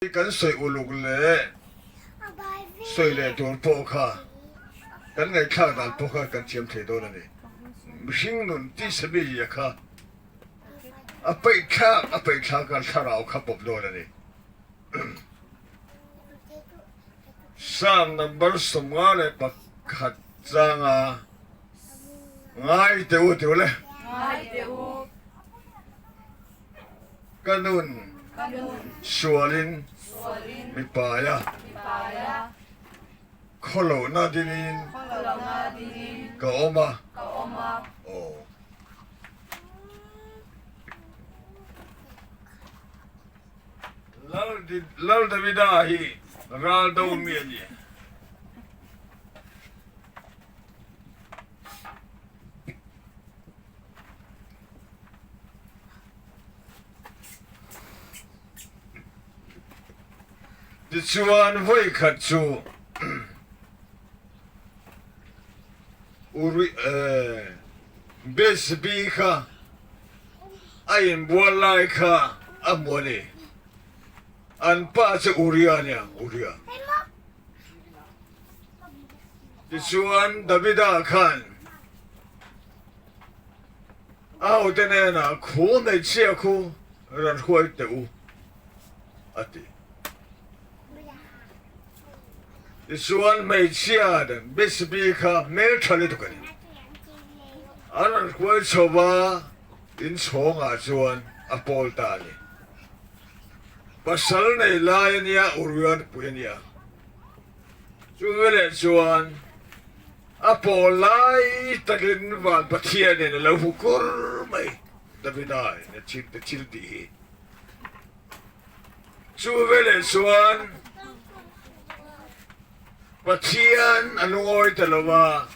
Kan sawi uluk leh sawi leh tur pawh kha kan ngaihthlak dan pawh kha kan thiam thei dawn a ni. Mihring nun tisa mizia kha a peihthlak a peihthlak a thlarau kha pawp dawn a ni. Psalm number 51 changa ngai teh u ti u le. Ka nun sualin mi pai a, khawlohna dingin ka awm a. Aw. Lal Davida hi ral do mi a ni. Tichuan vawikhat chu Besbi kha a inbual lai kha a hmu a ni. An pa chu Uria a nia, Uria. Tichuan Davida khan A hote hnenah khu hmeichhia khu rawn hruai teh u, a ti. Tichuan hmeichhia Bethsebi kha hmeltha lutuk a ni. A rawn hruai chho va, inchhawngah chuan a pawl ta a ni. Pasal nei lai a nia, Uriah nupui a nia. Chu veleh chuan A pawl lai takin van Pathianin a lo hmu kur mai, Davida in a thil thil tih hi. Chu veleh chuan Pathian a lungawi ta lo va,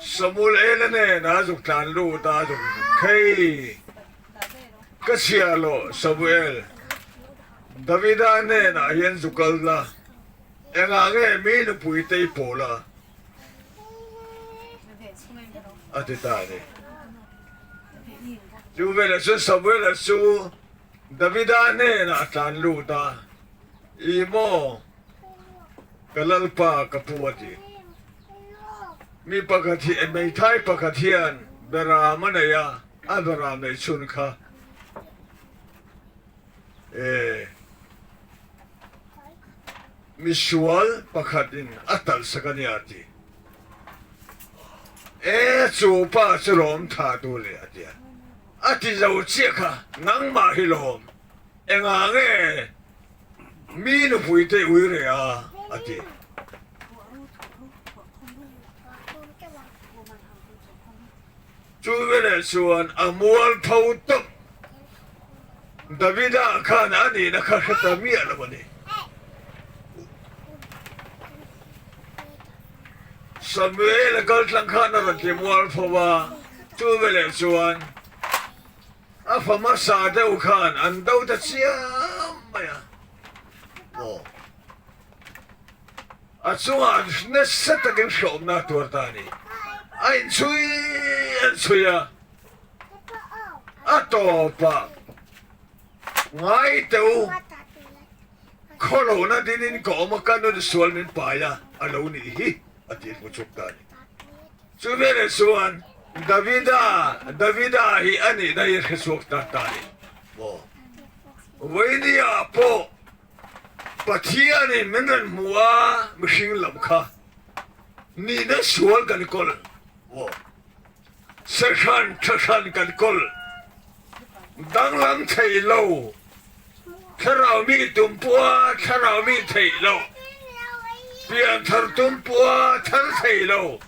Samuel-a hnenah zuk tlan lut a, zuk khei ka chhiah loh Samuel, Davida hnenah hian zu kal la. Engah nge mi nupui te i pawl a? A ti ta a ni. Chu velah chuan Samuela chu Davida hnenah a tlan lut a, I maw, ka Lalpa ka pu a ti. Mi pakhat hi, hmeithai pakhat hian beram a nei a, a beram neih chhun kha e. Misual pakhatin a talhsak a nia a ti. E, chu pa chu lawm tha tu le a ti a. A ti zo chiah kha, nangmah hi lawm, engah nge mi nupui te ui reh a? a ti. Chu veleh chuan a mual tho tawp. Davida khan a nihna kha hre ta miah lo a ni. Samuel a kal tlang khan a rawn ti mual tho a, chu veleh chuan a fa hmasa deuh khan an do ta chiam mai a. Aw. A chungah nasa takin hrehawmna a tuar ta a ni. A inchhui an chhui a, a tawpah ngai teh u, khawlohna dinin ka awm a, ka nun sual min pai a, a lo nih hi, a tih hmu chuk ta a ni. Chu veleh chuan Davida, Davida hi a nihna hi a hre chhuak ta ta a ni maw? Vawinia pawh Pathianin min rawn hmu a, mihring lam kha nihna sual kan kawl maw? Sehran thahran kan kawl danglam thei lo, thlarau mi tum pawha thlarau mi theih lo, pianthar tum pawha thar thei lo,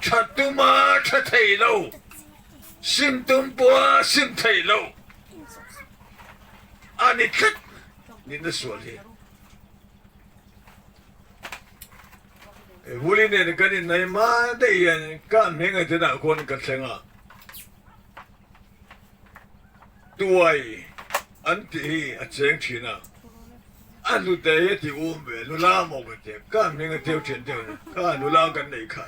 tha tuma tha thei lo, sim tum pawha sim thei lo a ni tlat nihna sual hi. Vuli nen kan innei hma daih hian ka hming a tinah khawn ka thleng a, tuai an tih hi a cheng thin a, a hnute hi a ti um ve, nula maw ka ti a, ka hming a teu thin deuh a, kha nula kan nei kha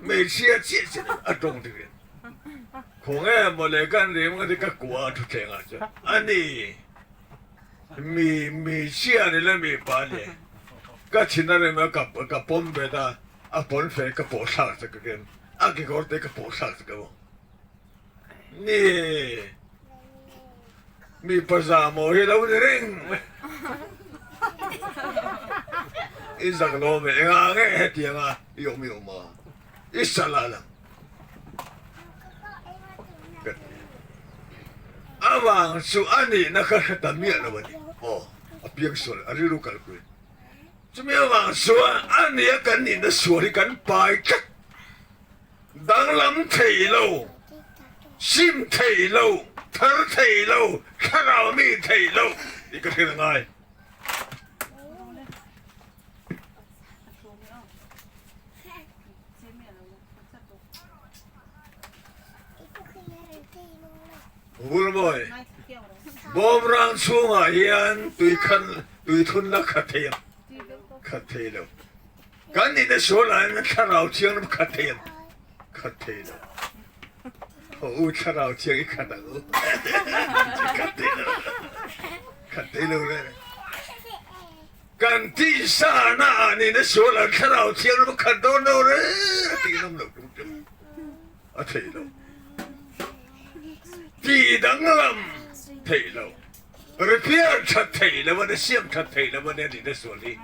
hmeichhia chiah chiah a tawng thin, khawnge mawle kan rim ka ti ka kua a thu thleng ah chuan a ni. Mi hmeichhia ni le mipa ni ka thin a rem a ka pawm bet a, a pawn fe ka pawh thlak chak a kem, a kekawr te ka pawh thlak chak a maw. Ni mipa zahmawh hi lo ni reng mai. I zak lo mai engah nge hetianga i awm i awm a, i sal a lang. Ka ti a. Avang chu a nihna ka hre ta miah lo a ni. Aw, a piang sual, a rilru kalpui. Chumi avang chuan a nia kan nihna sual hi kan pai tlat. Danglam thei lo, sim thei lo, thar thei lo, thlarau mi thei lo tih ka hrilh ngai. Vulmawi, Bawmrang chhungah hian tuithunna khat thei a, khat thei lo. Kan nihna sualah hian thlarau thianghlim khat thei a, khat thei lo. Haw u thlarau thiang i khat ang u. Khat thei lo. Khat thei lo le. Kan tihsahna ah nihna sualah thlarau thianghlim khat dawn lo reng a tih nawm loh tum tum a theih lo. Tih danglam theih lo, repair that theih lo a ni, siam that theih lo a ni a nihna sual hi.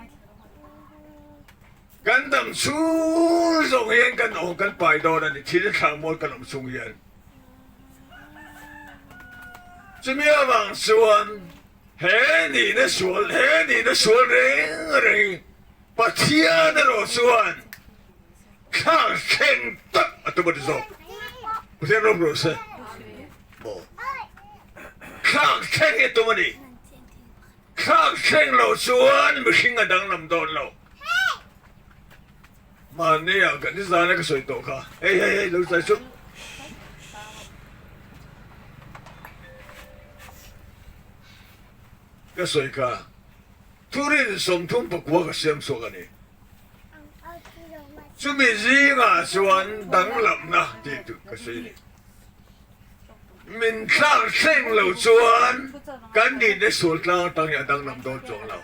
Kan dam chhung zawng hian kan awm kan pai dawn a ni, thil thlang mawi kan awm chung hian. Chumi avang chuan he nihna sual, he nihna sual reng reng hi Pathian erawh chuan thlak thleng tak a tum a ti zawk. Pathian rawm rawh se. Maw? Thlak thleng hi a tum a ni. Thlak thleng lo chuan mihring a danglam dawn lo. Mahni ah kan nizan a ka sawi tawh kha. Hei hei hei lo zai suh. Ka sawi kha. Thurin 34 ka siam chhuak a ni. Chumi zingah chuan danglamna tih tur ka sawi a ni. Min thlak thleng lo chuan kan nihna sual tlang atang hi a danglam dawn chuang lo.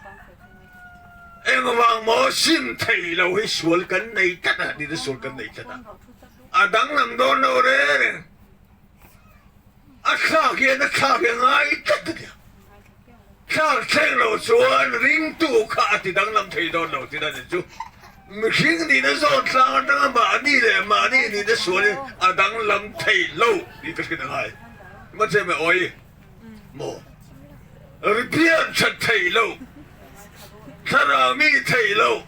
Engvang maw sim thei lo hi sual kan nei tlat a, nihna sual kan nei tlat a. A danglam dawn lo reng reng. A thlak hian a thlak hi a ngai tlat a nia. Thlak thleng lo chuan ringtu kha a ti danglam thei dawn lo tih a ni chu. Mihring nihna zawn tlang atanga mahni leh mahni nihna sualin a danglam thei lo tih ka hriat a ngai. Mahse mai awi maw? Repair that thei lo, thlarau mi thei lo,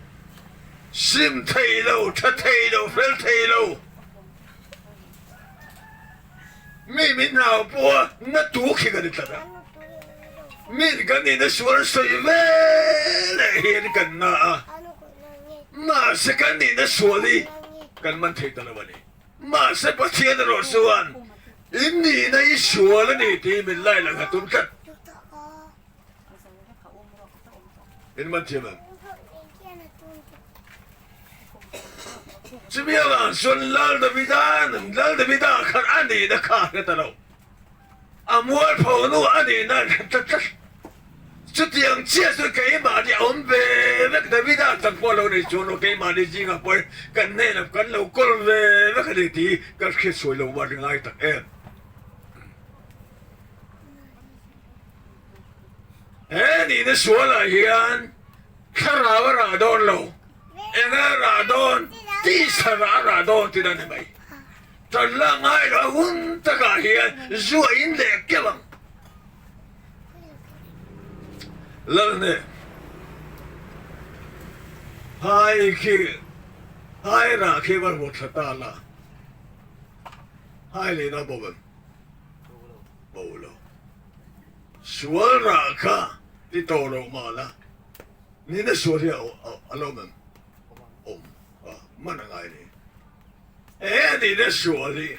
sim thei lo, tha thei lo, fel thei lo. Mi min hau pawha na tu khi kan i tlat a, min kan ina sual sawi ve leh hian kan na a, mahse kan ina sual hi kan man thei ta lo a ni. Mahse Pathian erawh chuan in nihna i sual a ni tih min lai lang a tum tlat. In man thiam em? Chumi avang chuan Lal Davida'n Lal Davida khan a nihna kha a hre ta lo. A mualpho nu a nihna an hre tlat tlat. Chutiang chiah chu keimahni a awm ve vek Davida tak pawh lo nei chuan aw keimahni zingah pawhin kan hnenah kan lo kawl ve vek a ni tih ka hriatsuai lo a ri ngai tak em. He nihna sualah hian thlarau a rah dawn lo, eng a rah dawn, tisa rah a rah dawn tih a ni mai. Tan la ngai lo a hun takah hian zu a in leh keuh ang. Lalne, Hai khi, hai rah khi va ruat thla ta la, hai lehna bawk em? Bo lo. Sual rah kha ti tawh loh mah la, nihna sual hi a lo awm em? Awm a, man a ngai ni. He nihna sual hi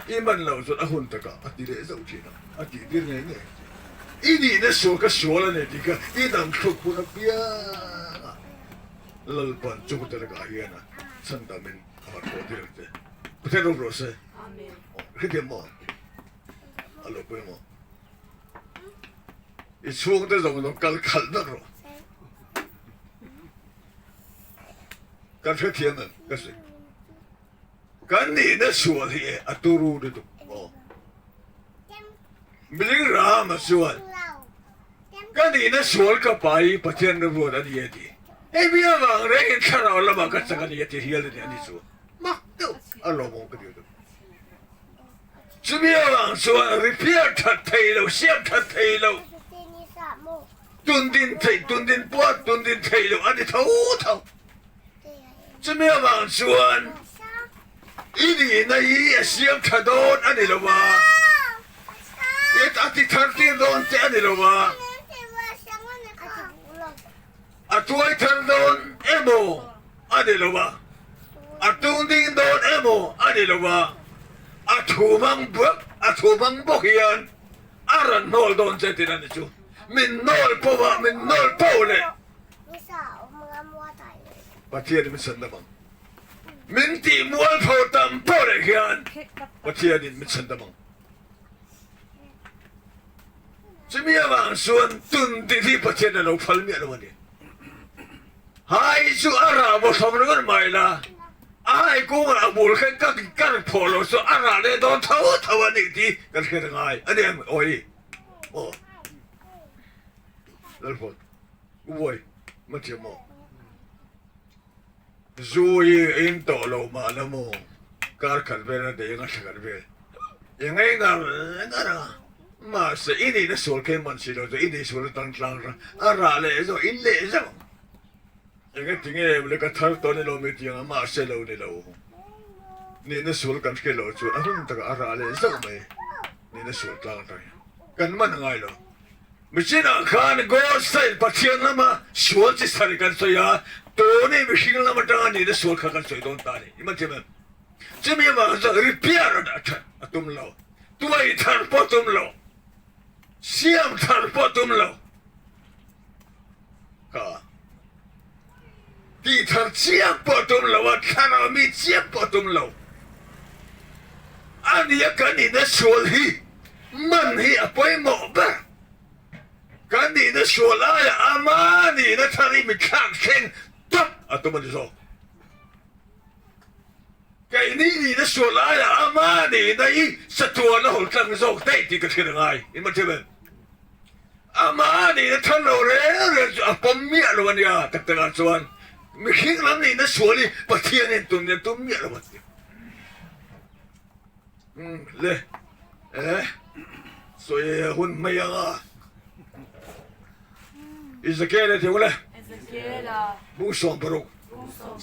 i man loh chuan a hun takah a ti leh zauh thin a, a tih tir ngei ngei ang che. I nihna sual kha sual a ni tih kha i dam thluk hun apiang a Lalpan chungte lakah hian a chhandamin a rawn pawh tir ang che. Pathian rawp rawh se. Hrethiam maw? A lo pawimawh. I chhungte zawng zawng kal khalh vek rawh. Kan hrethiam em ka sawi. Kan nihna sual hi e a turu lutuk maw? Miling Rama chuan ka nihna sual ka pa hi Pathian remruat a ni a ti. Hei mi avang rengin thlarau lamah ka chak a ni a ti hial a ni a ni chu mak deuh a lawmawm ka ti deuh. Chumi avang chuan repair that thei lo, siam that thei lo, tundin theih tundin pawh tundin thei lo a ni tho tho. Chumi avang chuan i nihna hi a siam tha dawn a ni lo a, a ti thar tir dawn che a ni lo a, a tuai thar dawn emaw a ni lo a, a tung ding dawn emaw a ni lo a, a thu hmang bawk a thu hmang bawk hian a rawn hnawl dawn che tih a ni chu. Min hnawl pawh a, min hnawl pawh leh. Pathianin min chhan dam ang. Min tih mualpho tam pawh leh hian Pathianin min chhan dam ang. Chumi avang chuan tun tih hi Pathian a lo phal miah lo a ni. Hai chu a rah maw thawm ringawt mai la, a hai kungah a bul khan ka kar phawh lo chu a rah leh dawn tho tho a nih tih kan hriat a ngai a ni ang awi. Aw. Lalhawt. Uai, ma thiam maw? Zu hi in tawh lo mah la maw? Kar khat vel a dei anga thla khat vel. I ngei ngar ngar a, mahse i nihna sual khe man si lo chu i nih sual atang tlang rang a rah leh zawk in leh zauh ang. Engati nge le ka thar tawh ni lo mi tiang a mahse lo ni lo. Nihna sual kan hre lo chuan a hun takah a rah leh zauh mai. Nihna sual tlang atang hian kan man a ngai lo. Michinah khan God style Pathian lama sual chi sari kan sawi a, tuni mihring lam atanga nihna sual kha kan sawi dawn ta a ni. I man thiam em? Chumi avang chuan repair a dah that a tum lo, tuai thar pawh a tum lo, siam thar pawh a tum lo. Kha tih thar chiam pawh a tum lo a, thlarau mi chiam pawh a tum lo. A nia kan nihna sual hi man hi a pawimawh ber. Kan nihna sual aia ama nihna thar hi mithlak thleng tawp a tum a ni zawk. Keini nihna sual aia ama nihna hi satuan a hawl tlang zawk daih tih ka hriat a ngai. I man thiam em? Amah nihna thar lo reng reng chu a pawm miah lo a nia, tak takah chuan mihring lam nihna sual hi Pathianin tum nen tum miah lo a ti. Umm le eh sawi hun hmei anga Ezekiel a ti ule bung 60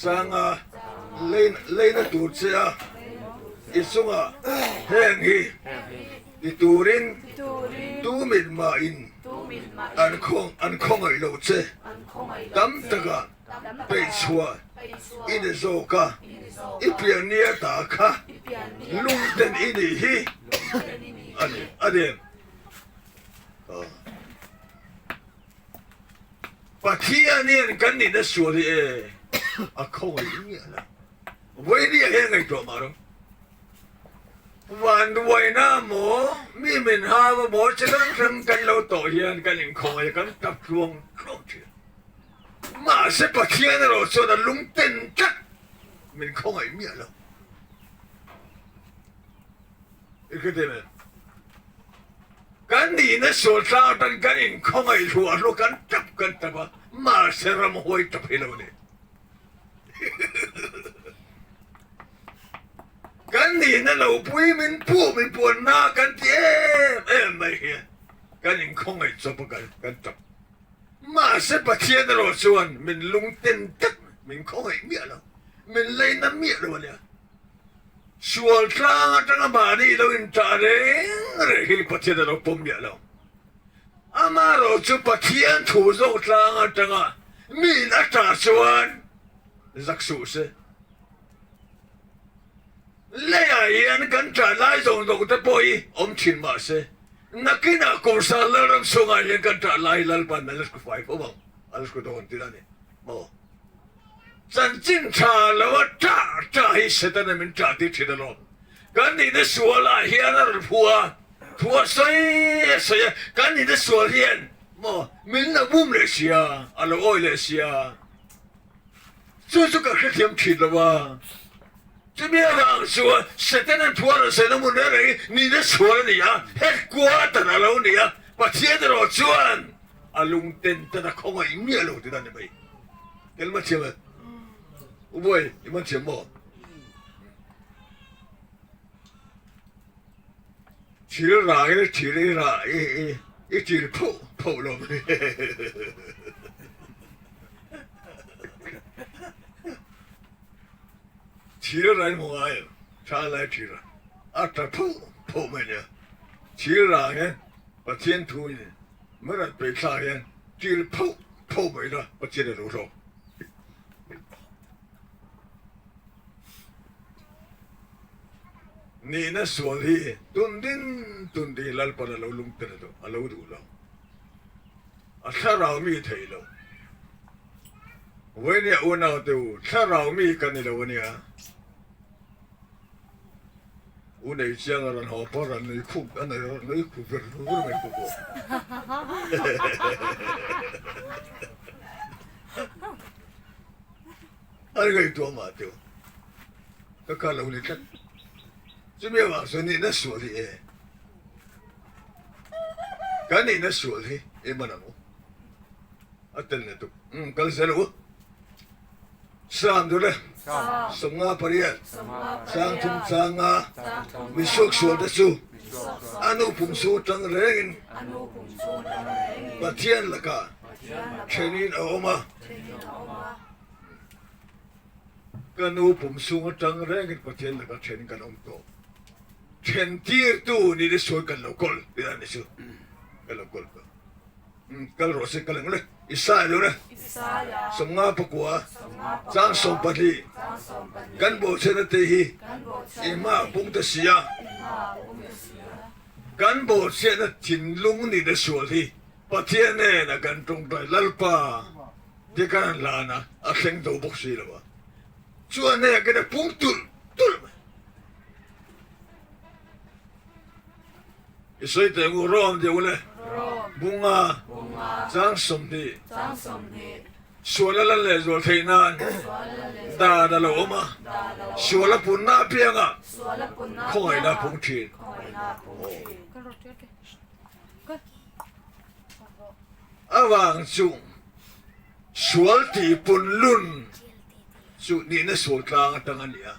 changa leina tur che a i chungah heng hi Ti turin tu mit mahin an khawngaih lo che. Tam taka peihchhuah i ni zawk a, i piannia ta kha lungten i nih hi a ni a ni. Pathian hian kan nihna sual hi e a khawngaih miah lo. Vawinia hian ngaihtuah mah rawh. Vanduaina maw, mi min hau a maw chi hrang hrang kan lo tawh hian kan inkhawngaih a, kan tap tluang tluang thin. Mahse Pathian erawh chuan a lungten tlat min khawngaih miah lo. I hre thei em? Kan nihna sual tlang atang kan inkhawngaih hluah hluah kan tap kan tap a, mahse ramhuai tap hi lo ni. Kan nihna lo pui min puh min puanna kan ti em em mai hi kan inkhawngaih chawp a kan kan tap. Mahse Pathian erawh chuan min lungten tlat min khawngaih miah lo, min leina miah lo a nia. Sual tlang atanga mahni lo intah reng reng hi Pathian a lo pawm miah lo. Amaherawh chu Pathian thu zawk tlang atanga miin a tah chuan zak suh se. Leiah hian kan ṭah lai zawng zawng te pawh hi awm ṭhin mah se, nakinah Kumsa Lalram chhungah hian kan ṭah lai Lalpan a la hru fai fo ang, a la hru dawn tih a ni maw? Chanchin ṭha lo a ṭah ṭah hi Setana min ṭah tir ṭhin alawm. Kan nihna sualah hian a rawn phu a, thu a sawi a sawi a, kan nihna sual hian. Maw? Min la bum leh sia, a lo awi leh sia. Chu chu ka hrethiam thin lo a. Chumi avang chuan Setana'n thuar a sawi na hmun reng reng hi nihna sual a ni a, headquarter a lo ni a, Pathian erawh chuan a lungten tan a khawngaih miah lo tih a ni mai. Tel man thiam e. U Bawi, i man thiam maw? Thil rah i thil i rah i i i til phoh phoh lo mai. Thil rah i hmu ngai em? Tha lai thil rah a tla phoh phoh mai nia. Thil rah hian Pathian thu in min rawn peih thlak hian til phoh phoh mai ila Pathian a lo hlawk. Nihna sual hi tun din tun ding Lalpan a lo lung tel lo, a lo duh lo. A thlarau mi thei lo. Vawinia unau te u, thlarau mi ka ni lo ania. U nei chiang a rawn haw pawh rawn nui khup a nei rawn nui khup ver vur mai khup aw. A ngaihtuah mah teuh. Ka kal lo ni tlat. Chumi avang chuan nihna sual hi e. Kan nihna sual hi e man ang u. A tel na tuk. Umm kal zel u. Sam dun e. 58 Sangthum changa misuak sual te chu a nu pum chhung atang rengin Pathian lakah thenin a awm a. Ka nu pum chhung atang rengin Pathian lakah thenin kan awm tawh. Then tirtu ni te sawi kan lo kawl tih a ni chu. Kan lo kawl tawh. Kal rawh se kal ang le. Isaiah deuh le. 54 chang 12 kan bawhchhiatna te hi i hmaah pung ta si a. Kan bawhchhiatna thinlung ni te sual hi Pathian hnenah kan tawngtai Lalpa te kan han hlan a, a thleng tho bawk si lo a. Chuan hei a kena pung tulh tulh mai. I sawi teh ngu Rom deuh le. Bunga chang 20 sual a lan leh zual theih nan dan a lo awm a, sual a punna apiangah khawngaihna a pung thin. Avang chu sual tih punlun chu nihna sual tlang atang a ni a.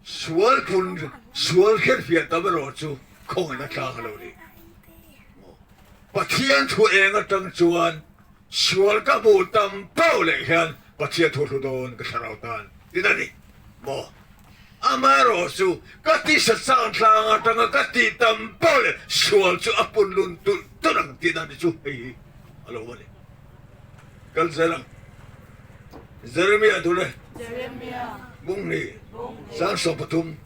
Sual phun sual kherhfiah tam erawh chu khawngaihna tlang a lo ni. Pathian thu eng atang chuan sual ka hmuh tam pauh leh hian Pathian thu hlu dawn ka thlarau tan tin a ni maw? Amaherawh chu ka tisa chang tlang atanga ka tih tam pauh leh sual chu a pun lun tulh tulh ang tihna ni chu hei hi a lo a ni. Kal zel ang. Jeremia thu le Bunghnih 13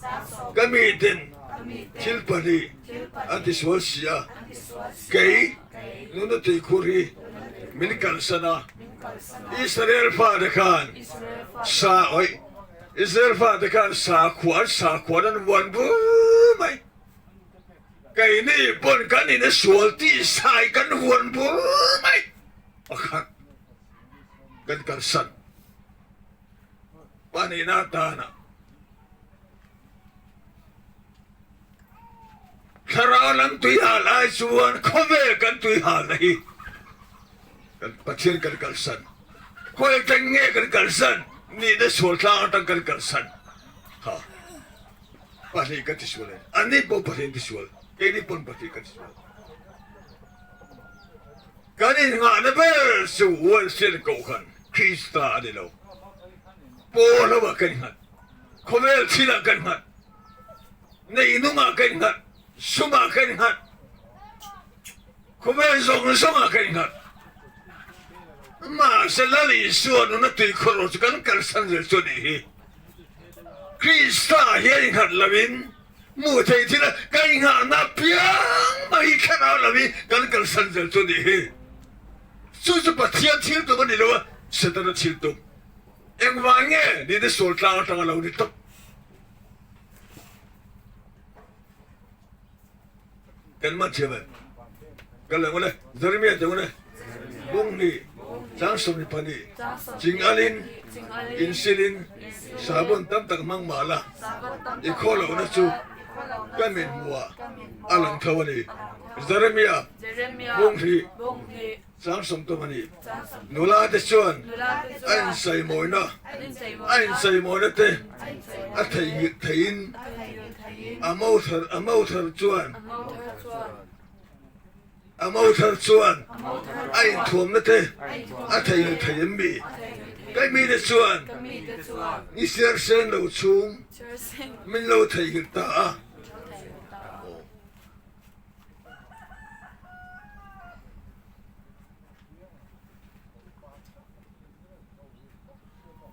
Ka miten thil pahnih an tisual si a, kei nuna tuikhur hi min kalsan a, Israel fate khan sa awih Israel fate khan sakhua an sakhua an vuan bur mai. Keini pawn kan in a sual tih sai kan vuan bur mai pakhat. Kan kalsan pahnihna atana thlarau lam tuihal ai chuan khawvel kan tuihalna hi kan Pathian kan kalsan khawi atang nge kan kalsan nihna sual tlang atang kan kalsan ha pahnih kan tisual e anni pawh pahnih an tisual keini pawn pahnih kan tisual. Kan innghahna ber chu Wellsian Kohhran Krista a ni lo. Pawl ho ah kan nghat, khawvel thil ah kan nghat, neihnung ah kan nghat, sum ah kan nghat, khawvel zawng zawng ah kan nghat. Mahse Lal Isua nuna tuikhur rawh chu kan kalsan zel chu a nih hi. Krista hian innghat lo in Hmuh theih thil a ka inghahna piang mai hi thlarau lo hi kan kalsan zel chu a nih hi. Chu chu Pathian thil tum a ni lo a, Setana thil tum. Engvang nge nihna sual tlang atang a lo ni tawp. Kan man thiam em? Kal leh ngawt e, Jeremia tih ngawt e, Bunghnih, chang 12, ching alin, insilin, sahbawn tam tak hmang mah la, i khaw lohna chu ka mit hmuhah a lang tho a ni. Jeremia, Bunghnih, chang 32, nula te chuan a insaimawina, a insaimawina te a theihnghilh theihin a mo thar, a mo thar chuan, A mo thar chuan a inthuamna te a theihnghilh thei em mi? Ka mite chuan ni siar sen lo chhung min lo theihnghilh ta a.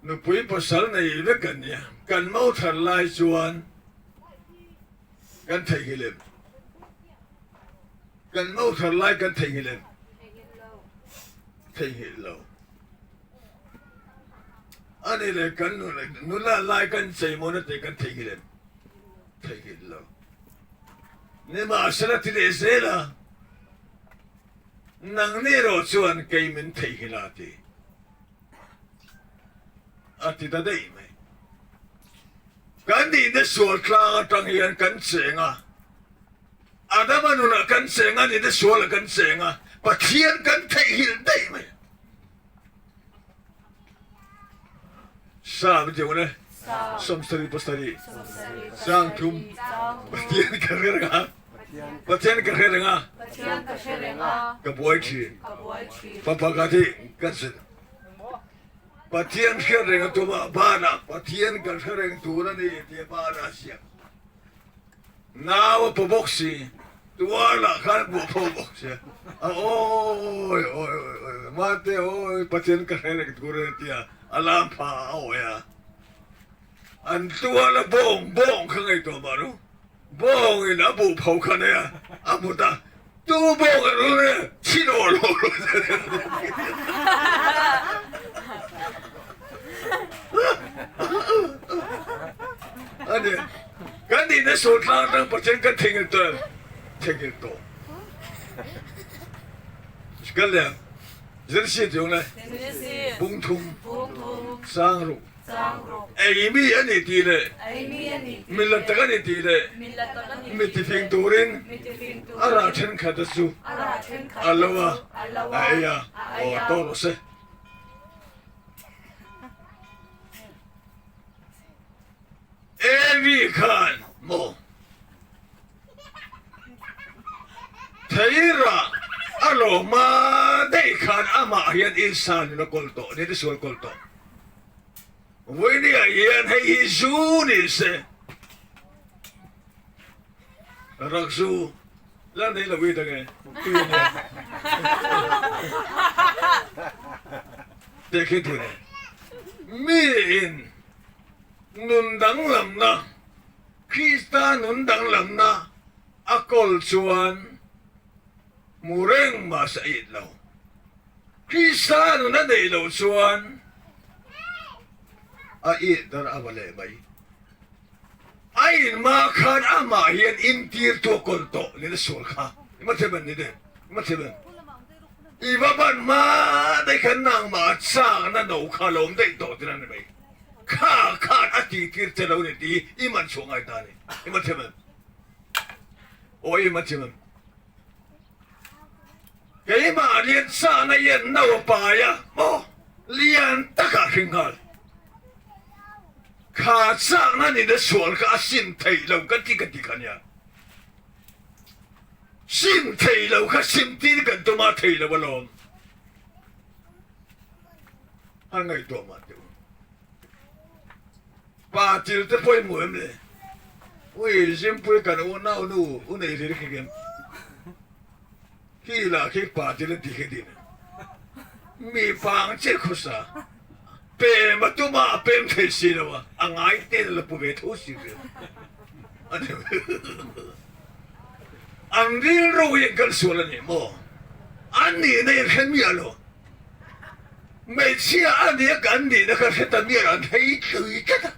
Nupui pasal nei vek kan nia, kan mo thar lai chuan Kan theihnghilh em? Kan ngo thar lai kan theihnghilh em? Theihnghilh lo. Ani le kan nula lai kan cheimawna te kan theihnghilh em? Theihnghilh lo. Nimahsela ti leh zel a, nangni erawh chuan kei min theihnghilh a ti. A ti ta daih mai. Kan nihna sual tlang atang hian kan cheng a, Adama nunah kan cheng a, nihna sualah kan cheng a, Pathian kan theihnghilh daih mai. Sa min ti ang e, 77, sang thum, Pathian ka hre reng a, Pathian ka hre reng a, ka buai thin, fapa ka thi ka zin. Pathian hriat reng a tum a, banah Pathian kan hre reng tur a ni tih banah a ziak. Nau a paw bawk si, tualah khan a buah pho bawk si a, a awi awi awi awi mate awi Pathian ka hre reng tur a ni tia a lam pha a awi a. An tuala bawng bawng kha ngaihtuah mah ru, bawngin a buh pho kha nei a, a hmu ta, tu bawng a rul nge thi lawh lawh rawh se. A ni, kan nihna sawi tlang atang Pathian kan theihnghilh tawh em? Theihnghilh tawh. Kan leh ang, Zirsi tih ang le, Bungthum, Sangruk. Ei mi a ni tih leh millat tak a ni tih leh mi tifing turin a rah thenkhat a chu a lo a, a ei a, aw tawh rawh se. Evi khan maw Theirah a lawma daih khan amah hian Isa nun a kawl tawh, ni te sual kawl tawh. Vawinia hian hei hi zu ni se, rak zu la nei lo i dang e, tui a nia. Teh khi thu ni. Miin nun danglamna Krista nun danglamna a kawl chuan hmu reng mah se a it lo. Krista nun a neih loh chuan a it dar a va leh mai. A inma khan amah hian intir tu a kawl tawh nen a sual kha. I ma thiam em ni de? I ma thiam em? I va ban hma daih khan nangmah a chakna no kha a lo awm daih tawh tir a ni mai. Kha khan a ti tir che lo ni ti i man chhuah ngai ta ni. I man thiam em? Aw i man thiam em? Keimah lian sahna hian no a pai a maw? Lian takah hring nghal. Kha chakna ni na sual kha a sim thei lo ka ti ka ti kha nia. Sim thei lo kha sim tir kan tum a thei lo alawm. A ngaihtuah mah teh u. Pa til te pawh i hmu em le? Ui Zimpui kan unau nu u nei lir khi kem. Khi lah khi pa til a ti khi din. Mi pang che khusa. Pem a tuma a pem thei si lo a, a ngai te la pu ve tho si ve. An rilru hi kan sual a ni maw? An nihna in hre miah lo. Hmeichhia a nia kan nihna kha hre ta miah lo, an thei tui tlat a.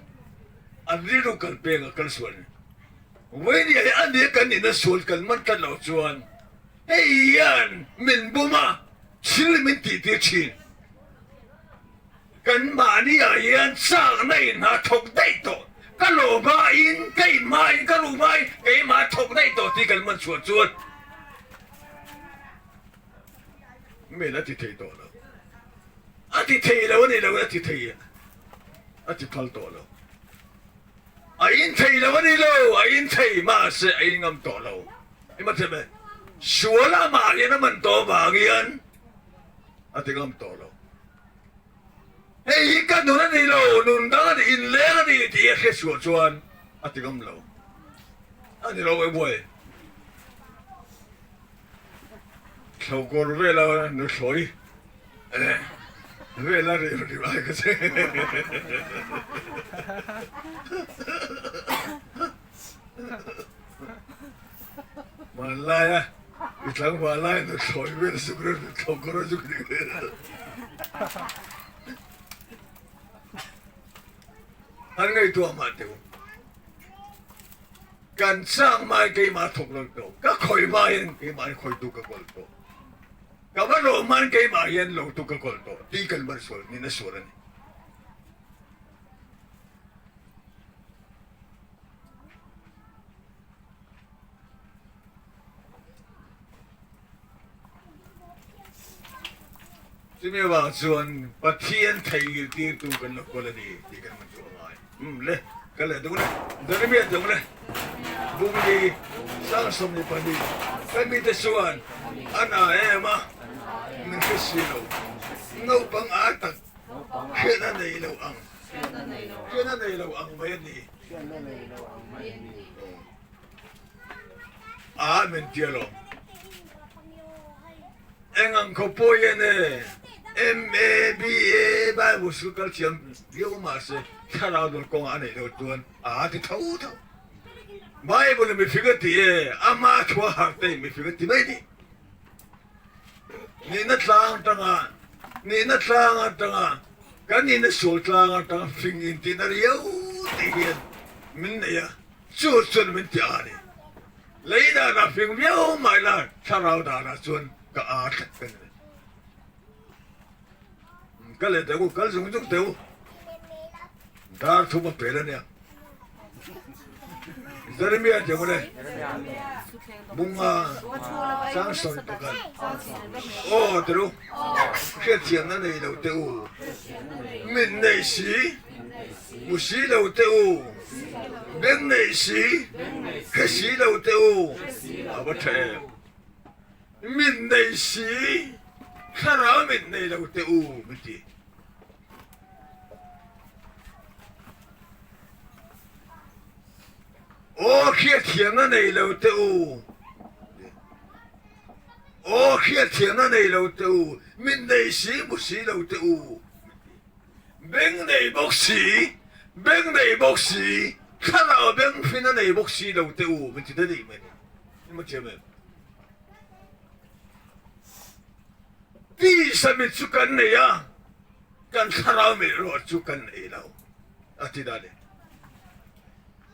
An rilru kal peng a kal sual a ni. Vawinia hi a nia kan nihna sual kan man tlat loh chuan. Hei hian min bum a, thil min tihtir thin. Kan mahniah hian chakna in hna thawk daih tawh. Ka lo hmain, ka in hmain, ka ruh hmain keimah thawk daih tawh tih kan man chhuah chuan min a ti thei tawh lo. A ti thei lo a ni lo, a ti thei a ti phal tawh lo. A in thei lo a ni lo, a in thei mahse a in ngam tawh lo. I ma thiam e, sual amah hian a man tawh avang hian a ti ngam tawh lo. Hei hi ka nun a ni lo, nun dang a ni, inleng a ni tih a hre chhuah chuan a ti ngam lo. A ni lo e buai. Thlokawr vela nuthlawi vela ri ri ai ka che. Hmanlaia i tlangval lai nuthlawi vel zuk reuh nuthlawkawr a zuk ri vel. An ngaihtuah mah teu. Kan chang mai keimah thawk lo tawh, ka khawi hma hian keimah hian khawitu ka kawl tawh, ka va lawm hmain keimah hian lotu ka kawl tawh tih kan van sual niin a sual a ni. Chumi avang chuan Pathian theihnghilh tirtu kan lo kawl a ni tih kan man chu a ngai. Umm le, ka leh deuh le, Jeremia deuh le, Bungli 72 ka mite chuan a na em a, min hre si lo, naupang a tak hriatna nei lo ang, hriatna nei lo ang mai a ni. A min tia lo. Eng ang khaw pawh hian e, MA, BA, Bible school kal thiam viau mahse thlarau dawr kawngah a neih loh chuan a ti tho tho. Bible in mifing a ti e, ama thu a harh te in mifing a ti mai ni. Nihna tlang atanga, nihna tlang atanga, kan nihna sual tlang atanga fing intihna riau tih hian min nei a, chu chuan min ti a ni. Lei danah fing viau mai la, thlarau danah chuan ka aa tlat ka ni. Ka leh teh u, kal zung zung teh u. Dar thum a pel a nia. Jeremia tih ang le, Bunga Changsawn pakhat. Aw teh u, hriatthiamna nei lo teh u, mit nei si, Hmu si lo teh u, beng nei si, hre si lo teh u, a va tha em. Mit nei si, thlarau mit nei lo teh u, min ti. Aw hriatthiamna nei lo teh u, aw hriatthiamna nei lo teh u, mit nei si, hmu si lo teh u, min ti. Beng nei bawk si, beng nei bawk si, thlarau beng fin a nei bawk si lo teh u, min ti daih mai ni. I ma thiam em? Tisa mit chu kan nei a, kan thlarau mit erawh chu kan nei lo, a ti dan e.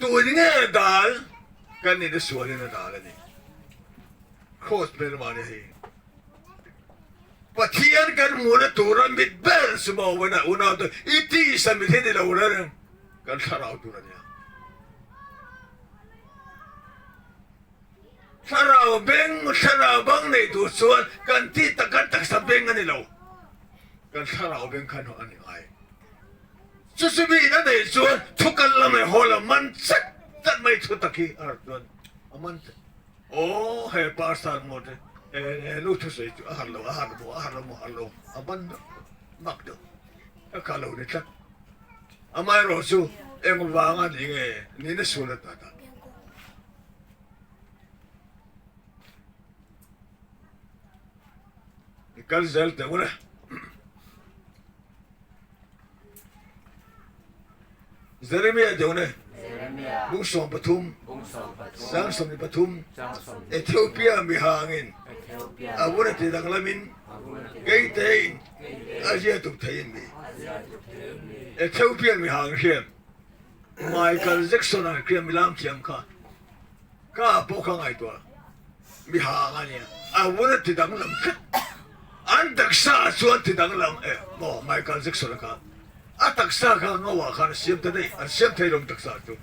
Tun nge dal kan nihna sualin a dal a ni. Kraws hmel mahni hei. Pathian kan hmuhna tura mit ber chu maw unau te i tisa mit hi ni lo reng kan thlarau tur a nia. Thlarau beng thlarau bang nei tur chuan kan tih tak kan taksa beng a ni lo kan thlarau beng khan a ni ngai. Chu chu mi in a neih chuan thu kal lam leh haw lam man chat chat mai thu tak hi a chuan a man chat. Aw he pastor maw te he nu thusawi chu a har lo a har maw a har lo maw har lo a ban deuh mak deuh ka kha lo ni tlat amaherawh chu eng vanga ni nge nihna sual a ta ta i kal zel teh ule. Jeremia deuh ne bung 13 sang 23 Ethiopia mihangin a vun a ti danglamin keitein a zia tuk thei in mi Ethiopia mihang hriam Michael Jackson a hriam milam thiam kha ka pawh kha ngaihtuah mihang a nia. A vun a ti danglam tlat. An taksa ah chuan ti danglam e maw Michael Jackson a kha a taksa kha ngo ah khan a siam ta daih an siam thei lo taksa chu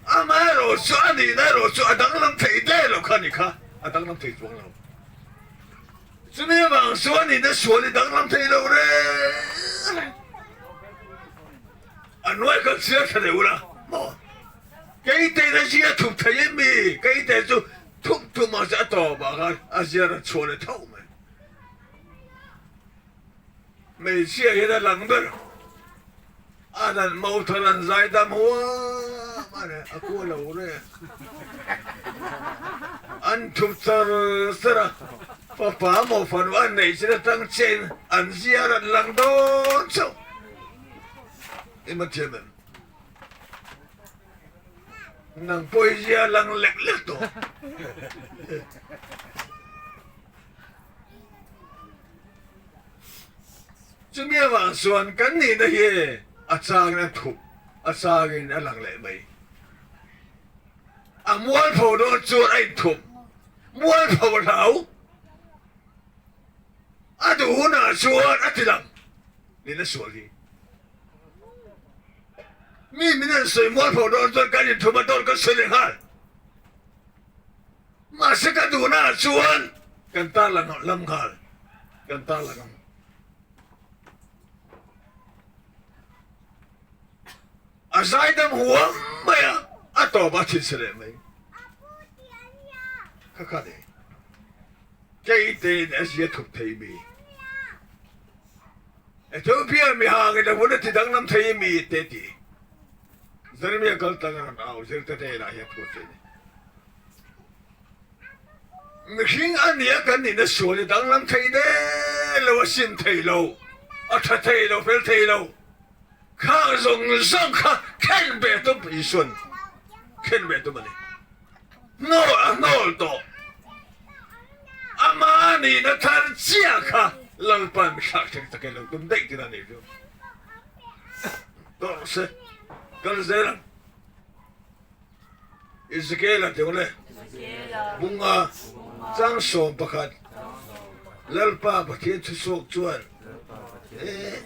amaherawh chu a nihna erawh chu a danglam thei der lo kha a ni kha a danglam thei chuang lo chumi avang chuan nihna sual i danglam thei lo reng reng a hnuai kha chhiar tha deuh ula maw keitein a zia thup thei em mi keite chu thup thup mahse a tawp ah khan a zia rawn chhuah leh tho mai. Hmeichhia hian a lang ber. A dan mo thar an zai dam huam a ni, a kua lo re. An thup char char a, fapa maw fanu an neih chin atang chiahin an ziar an lang dawn chauh. I ma thiam em? Nang pawh i zia lang lek lek tawh. Chumi avang chuan kan nihna hi a changin a thup, a changin a lang leh mai. A mualpho dawn chuan a inthup, mualpho a hlau. A duh hunah chuan a ti lang nihna sual hi. Mi min an sawi mualpho dawn chuan kan inthup a dawn kan sawi leh nghal. Mahse ka duhnaah chuan kan tarlang lam nghal, kan tarlang ang. A zaidam huam mai a, a tawp a thinchhe leh mai. Kha kha ni. Kei tein a zia thup thei mi. Ethiopia mi hangin a vun a ti danglam thei mi te ti. Jeremia kal tlang a rawn au zirte hnenah hian thu a sawi a ni. Mihring a nia kan nihna sual hi danglam thei der lo, a sim thei lo, a tha thei lo, fel thei lo. Khang zawng zawng kha khen ve tum Isuan khen ve tum a ni. Hnawl a hnawl tawh. Ama nihna thar chiah kha Lalpa'n thlak thleng takin lo tum daih tina nih chu. Tawh se kal zel ang. Ezekiel-a tih le bunga chang 11 Lalpa Pathian thuchhuak chuan e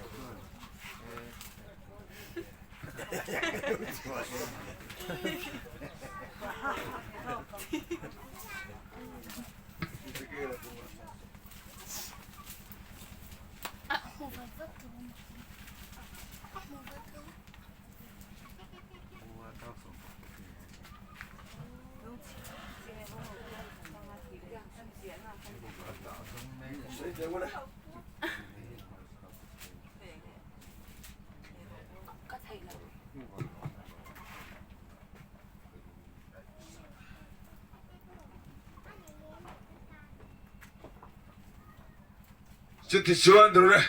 Chutichuan dur e,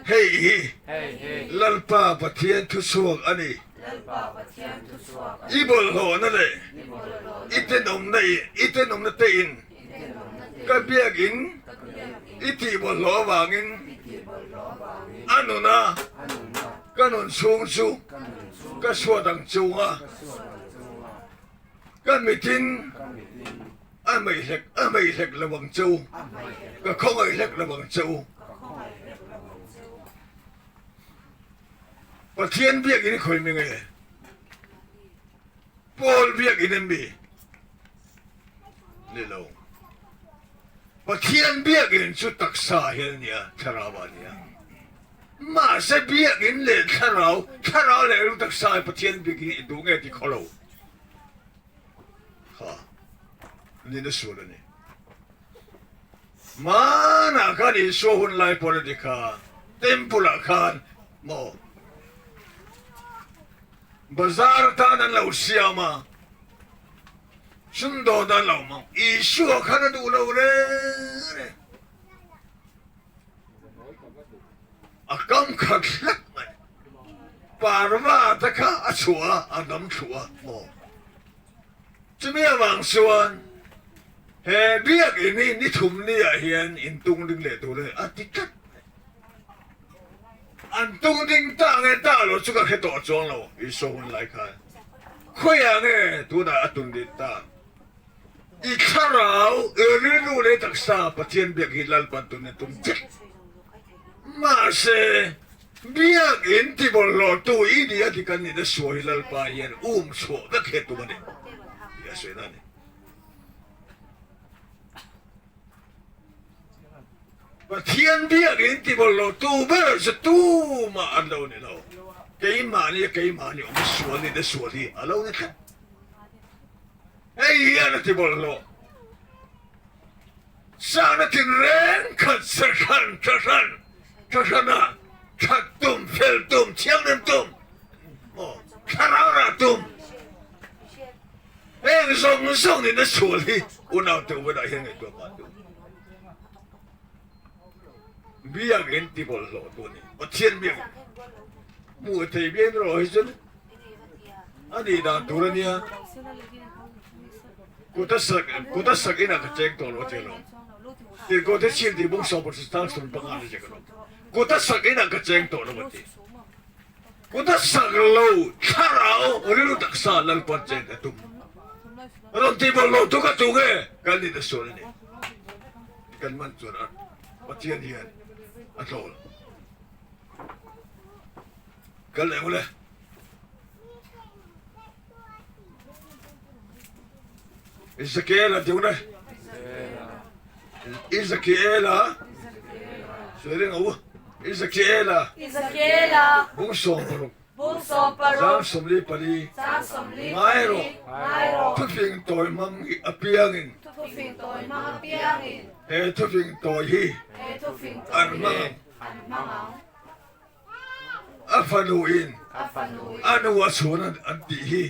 hei hi Lalpa Pathian thuchhuak a ni. I bawlhhlawhna leh i tenawmna i tenawmna tein ka biakin i tih bawlhhlawh avangin a nuna ka nun chhung chu ka chhuat ang chunga ka mitin A hmeihlek a hmeihlek lo ang che u, ka khawngaih lo ang che u. Pathian biakinn khawi mi nge? Paul biakinn em mi? Ni lo. Pathian biakinn chu taksa hian a nia, thlarau ah a nia. Mahse biakinn leh thlarau, thlarau leh ru taksa hi Pathian biakinn i duh nge ti khaw lo. Kha nin a sual a ni. Hmanah khan Isua hun lai pawn a ti kha, temple ah khan maw bazar atan an lo siam a, sumdawn an lo hmang. Isua khan a duh lo reng reng. A kam khat hlek mai. Parva te kha a chhuah a, a dam thluh a maw? Chumi avang chuan he biakinn hi ni thum ni ah hian in tung ding leh tur a ni a ti tlat mai. An tung ding ta nge ta lo chu ka hre tawh chuang lo Isua hun lai khan. Khawiah nge tunah a tun din ta? I thlarau, i rilru leh taksa Pathian biak hi Lalpan tun a tum che. Mahse, biakin tibawlhlawhtu i ni a dik an nihna sual hi Lalpa hian um chhuah vek hi a tum a ni tih a sawi a ni. Pathian biakin tibawlhlawhtu ber chu tumah an lo ni lo. Keimahni a keimahni awm sual nihna sual hi a lo ni tlat. Hei hian a tibawlhhlawh. Sahna tinreng khat sahran thahran thahrana that tum, fel tum, thianghlim tum, maw thlarau rah tum heng zawng zawng nihna sual hi unaute ubanah hian ngaihtuah pah tum. Biakinn ti bawlhhlawh tu a ni. Pathian biak hmuh thei biak erawh hi chuan a nih dan tur a nia. Kut a sak kut a sak inah ka cheng tawh lo a ti alawm. Tirhkoh te chhim tih bung sawm pasarih tang sawm panga ni che ka lawm. Kut a sak inah ka cheng tawh lo a ti. Kut a sak lo thlarau rilru taksa Lalpan chen a tum. Rawn tih bawlh lo tu ka tu nge kan nih na sual a ni. Kan man chuan a Pathian hian a tlawl. Kal leh ngawlh e. Ezekiela deuh na Ezekiela sawi reng a u Ezekiela Ezekiela bung 16 bung 16 zang 44 zang 44 ngai rawh ngai rawh thufing tawi hmang apiangin thufing tawi hmang apiangin he thufing tawi hi he thufing an tawi hmang ang an hmang ang. A fanu in a nu a chhun an tih hi.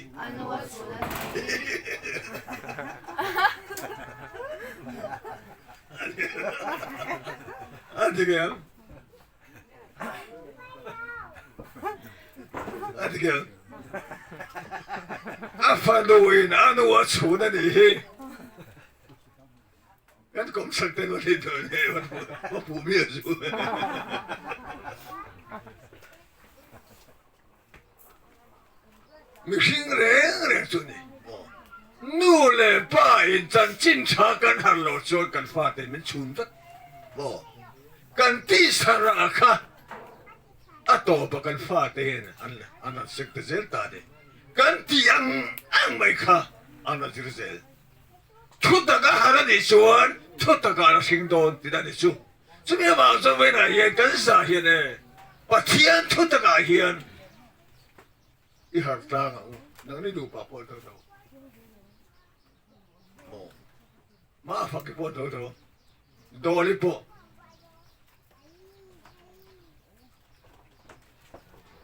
A dik em? A dik em? A fanu in a nu a chhun a nih hi. Kan kawmchhak te nuan hi dawn e, va hmuh mi a zu. Mihring reng reng chu ni. Nu leh pa in chanchin tha kan har lo chuan kan fate min chhun vek. Maw? Kan tihsarah kha a tawpa kan fate hian an an rawn sek ta zel ta ni. Kan tih ang ang mai kha an rawn zir zel. Thutak a har a nih chuan thutak ah a hring dawn tih a ni chu. Chumi avang chuan vawiinah hian kan zah hian e Pathian thutak ah hian i har tlang ang u. Nangni nupa pawh tho tho maw? Mafaki pawh tho tho, Dawli pawh.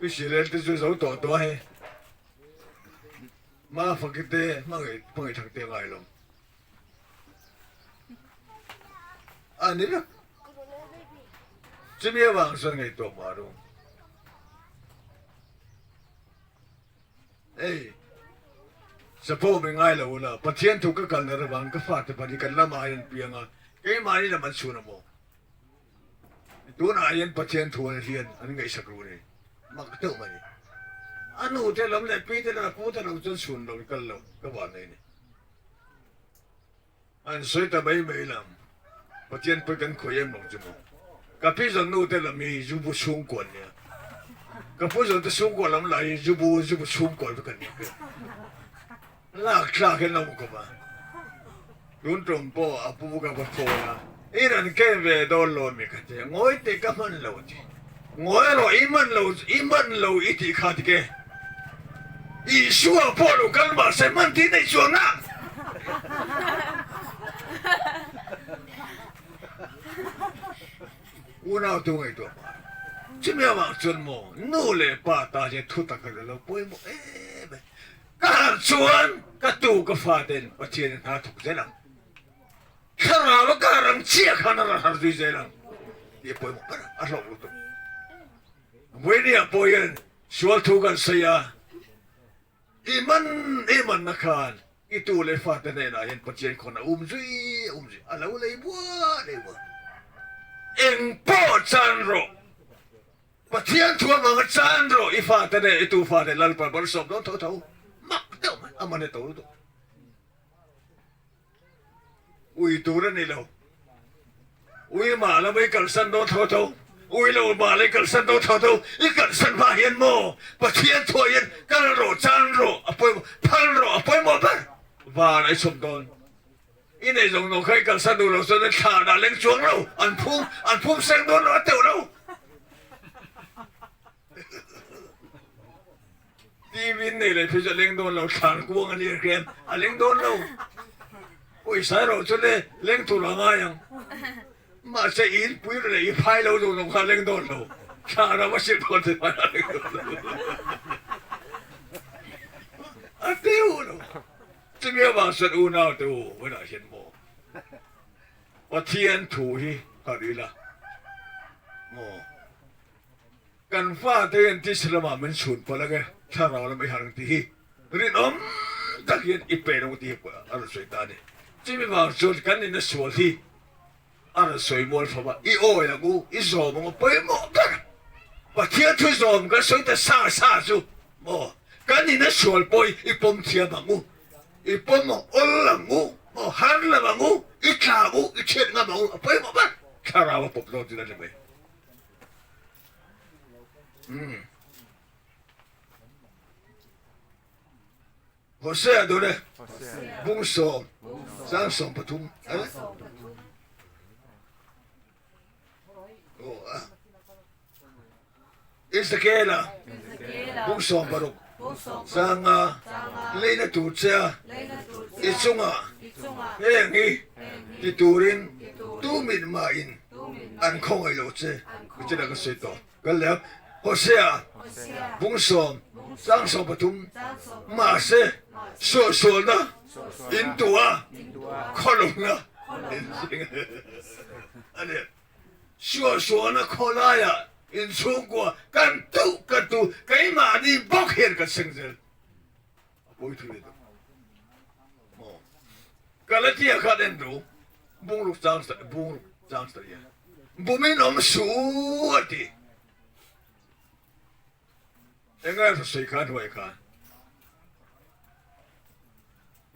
I silel te chu zo tawh tawh a hei. Mafaki te hmangaih hmangaih thak te ngai lo. A ni vek. Chumi avang chuan ngaihtuah mah ru. Ei, chapo mi ngai lo ula, Pathian thu ka kalna ravang ka fate pahnih kan lamah hian piang a, keimahni lam an chhun a maw? Tunah hian Pathian thu an hian an ngaihsak ru ni. Mak deuh mai. A nu te lam leh pi te lam a pu te lam chuan chhun lo in kal lo ka van nei ni. An sawi ta mai mai lam. Pathian pawi kan khawi em lo chu maw. Ka pi zawn nu te lam hi zubu chhungkua an nia. Ka pu zawn te chhungkua lam lah hi zubu zubu chhungkua vek an nia. Lak thlak hian lo kawp a, tun tum pawh a pu ka va phone a, i rawn ken ve dawn lo mi ka ti a, ngawi teh ka hman lo a ti, ngawi rawh i hman lo i hman lo i tih kha dik e, Isua pawh lo kal mahse hman tih neih chuang na. Unau tu ngaihtuah hma chumi avang chuan maw nu leh pa ta hian thu tak a lo pawimawh em e. Ka harh chuan ka tu ka faten Pathian in hna thawk zel ang. Thlarau a kar ang chiah khan a rawn harh zui zel ang tih a pawimawh ber a, a hlawk lutuk. Vawinia pawh hian sual thu kan sawi a, i man i manna khan i tu leh fate hnenah hian Pathian khawn a um zui a um zui a lo lei buah lei buah. Eng pawh chan rawh. Pathian thu avanga chan rawh i fate leh i tu fate Lalpa malsawm dawn tho tho mak deuh mai a man e to lutuk. Ui tur a ni lo. Ui mah la mai kalsan dawn tho tho, ui lo mah la i kalsan dawn tho tho, i kalsan hma hian maw Pathian thuah hian kal rawh, chan rawh a pawimawh, phal rawh a pawimawh ber van a i chhawm dawn. I nei zawng zawng kha i kalsan duh lo chuan thla dah leng chuang lo, an phum, an phum seng dawn lo a teuh lo. TV in nei leh phei chu a leng dawn lo, thlan kuang a lir khian a leng dawn lo. Pawisa erawh chu le leng tur a ngai ang. Mahse in pui leh i phai lo zawng zawng kha a leng dawn lo. Thla ram a silh dawn te khan a leng dawn lo. A teuh lo. Chumi avang chuan unau te u vawiinah hian maw Pathian thu hi harh ila maw. Kan fate hian tisa lamah min chhun palh ange, thlarau lam i harh ang tih hi rinawm tak hian i pe lo tih hi a rawn sawi ta a ni. Chumi vang chuan kan nihna sual hi a rawn sawi mual fam a, i awi ang u, i zawm ang u, pawimawh ber Pathian thu zawm kan sawi ta sa sa chu maw, kan nihna sual pawh hi i pawm thiam ang u, i pawm awl ang u, maw har lo ang u, i tla ang u, i chhiat ngam ang u, a pawimawh ber thlarau a pawp dawn tih a ni mai. Hosea dawr e, bung sawm, chang 13. Ezekiela, bung 16, changa leina tur che a, i chungah heng hi ti turin tu mit mahin an khawngaih lo che ti china ka sawi tawh. Kal leh a, Hosea bung sawm chang 13, Mahse, suahsualna in tuah khawlungna in zing a ni. Suahsualna khawlaiah in chhungkua kan tuh kan tuh keimahni bawk hian kan seng zel. A pawi thu leh deuh. Maw? Galatia khan en ru, bungruk chang bungruk chang sawi a. Bumin awm su a ti. Enga sawi khan huai khan.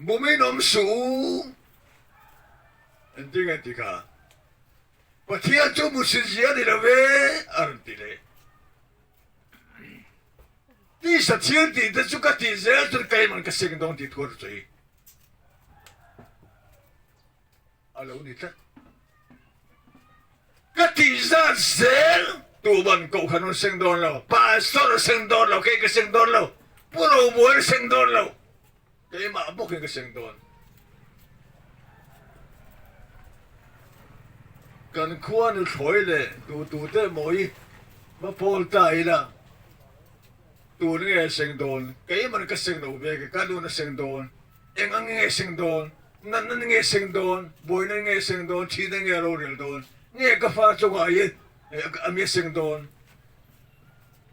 Bumin awm su. Engtin nge ti kha? Pathian chu musin zia ni lo ve a rawn ti leh. Tisa thil tih te chu ka tih zel chuan keiman ka seng dawn tih thu a sawi a lo ni tlat. Ka tih zat zel tuman kohhran an seng dawn lo, pastor a seng dawn lo, kei ka seng dawn lo, Pu Romuan a seng dawn lo, keimah bawkin ka seng dawn. Kan khua nuthlawi leh tutute emaw hi va pawl ta ila, tun nge seng dawn, keiman ka seng lo ve ka, ka nun a seng dawn, eng ang nge seng dawn, natna nge seng dawn, buaina nge seng dawn, thihna nge rorel dawn, nge ka fa chungah hi a mi a seng dawn.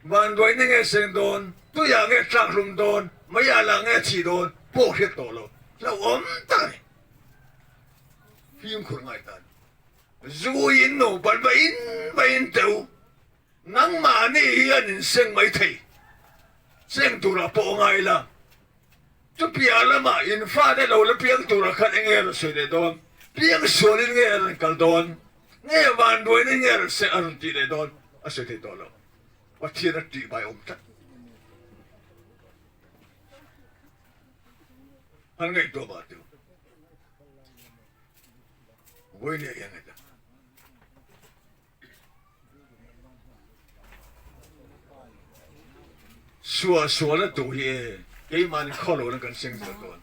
Vanduaina nge seng dawn, tuiah nge tlak hlum dawn, meiah lah nge thih dawn pawh hriat tawh lo, hlauhawm tak a ni. Fimkhur ngai tan zu in nupan va in va in teh u, nangmahni hian in seng mai thei, seng turah pawh a ngai la, chupiah lamah in fate lo la piang turah khan enge a rawn sawi leh dawn, piang sualin nge a rawn kal dawn. Nge vanduaina nge rawn se a rawn tih leh dawn a sawi thei tawh lo. Pathian a tih bai awm tlat. An ngaihtuah mah teu. Vawiin hian ngaihtuah. Suah sualna tuh hi e keimahni khawlohna kan seng zel dawn.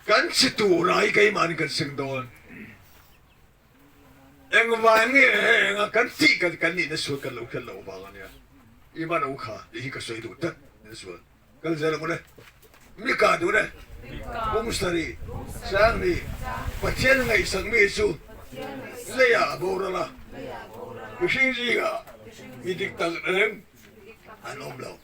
Kan chi tura hi keimahni kan seng dawn. Engvang nge henga kan tih kan kan nihna sual kan lo hriat loh vang ania. I man u kha tih hi ka sawi duh tlat nihna sual. Kal zel ang u le. Mika duh le. Pum sarih, Sanghnih, Pathian ngaihsak mi chu leiah a boral a, mihring zingah mi dik tak reng an awm lo.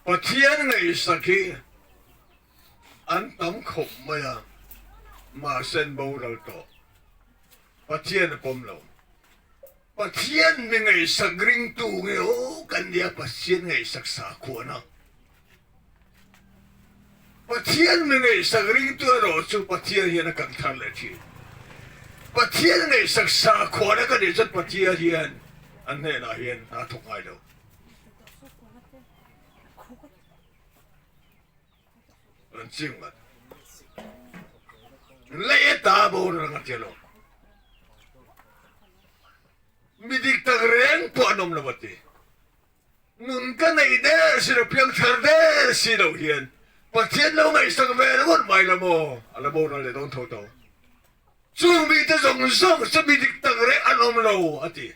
Pathian ngaihsak hi an tam khawp mai a, mahse an boral tawh. Pathian a pawm lo. Pathian mi ngaihsak ringtu nge aw kan nia Pathian ngaihsak sakhuana. Pathian mi ngaihsak ringtu erawh chu Pathian hian a kan thar leh thin. Pathian ngaihsak sakhuana ka nih chuan Pathian hian an hnenah hian hna thawk ngai lo. An ching ngat. Lei a ta boral ang a ti lo. Mi dik tak reng pawh an awm lo a ti. Nun ka neih der si lo, piangthar der si lo hian Pathian lo ngaihsak ve ringawt mai la maw? A la boral leh dawn tho tho. Chung mite zawng zawng chu mi dik tak reng an awm lo, a ti.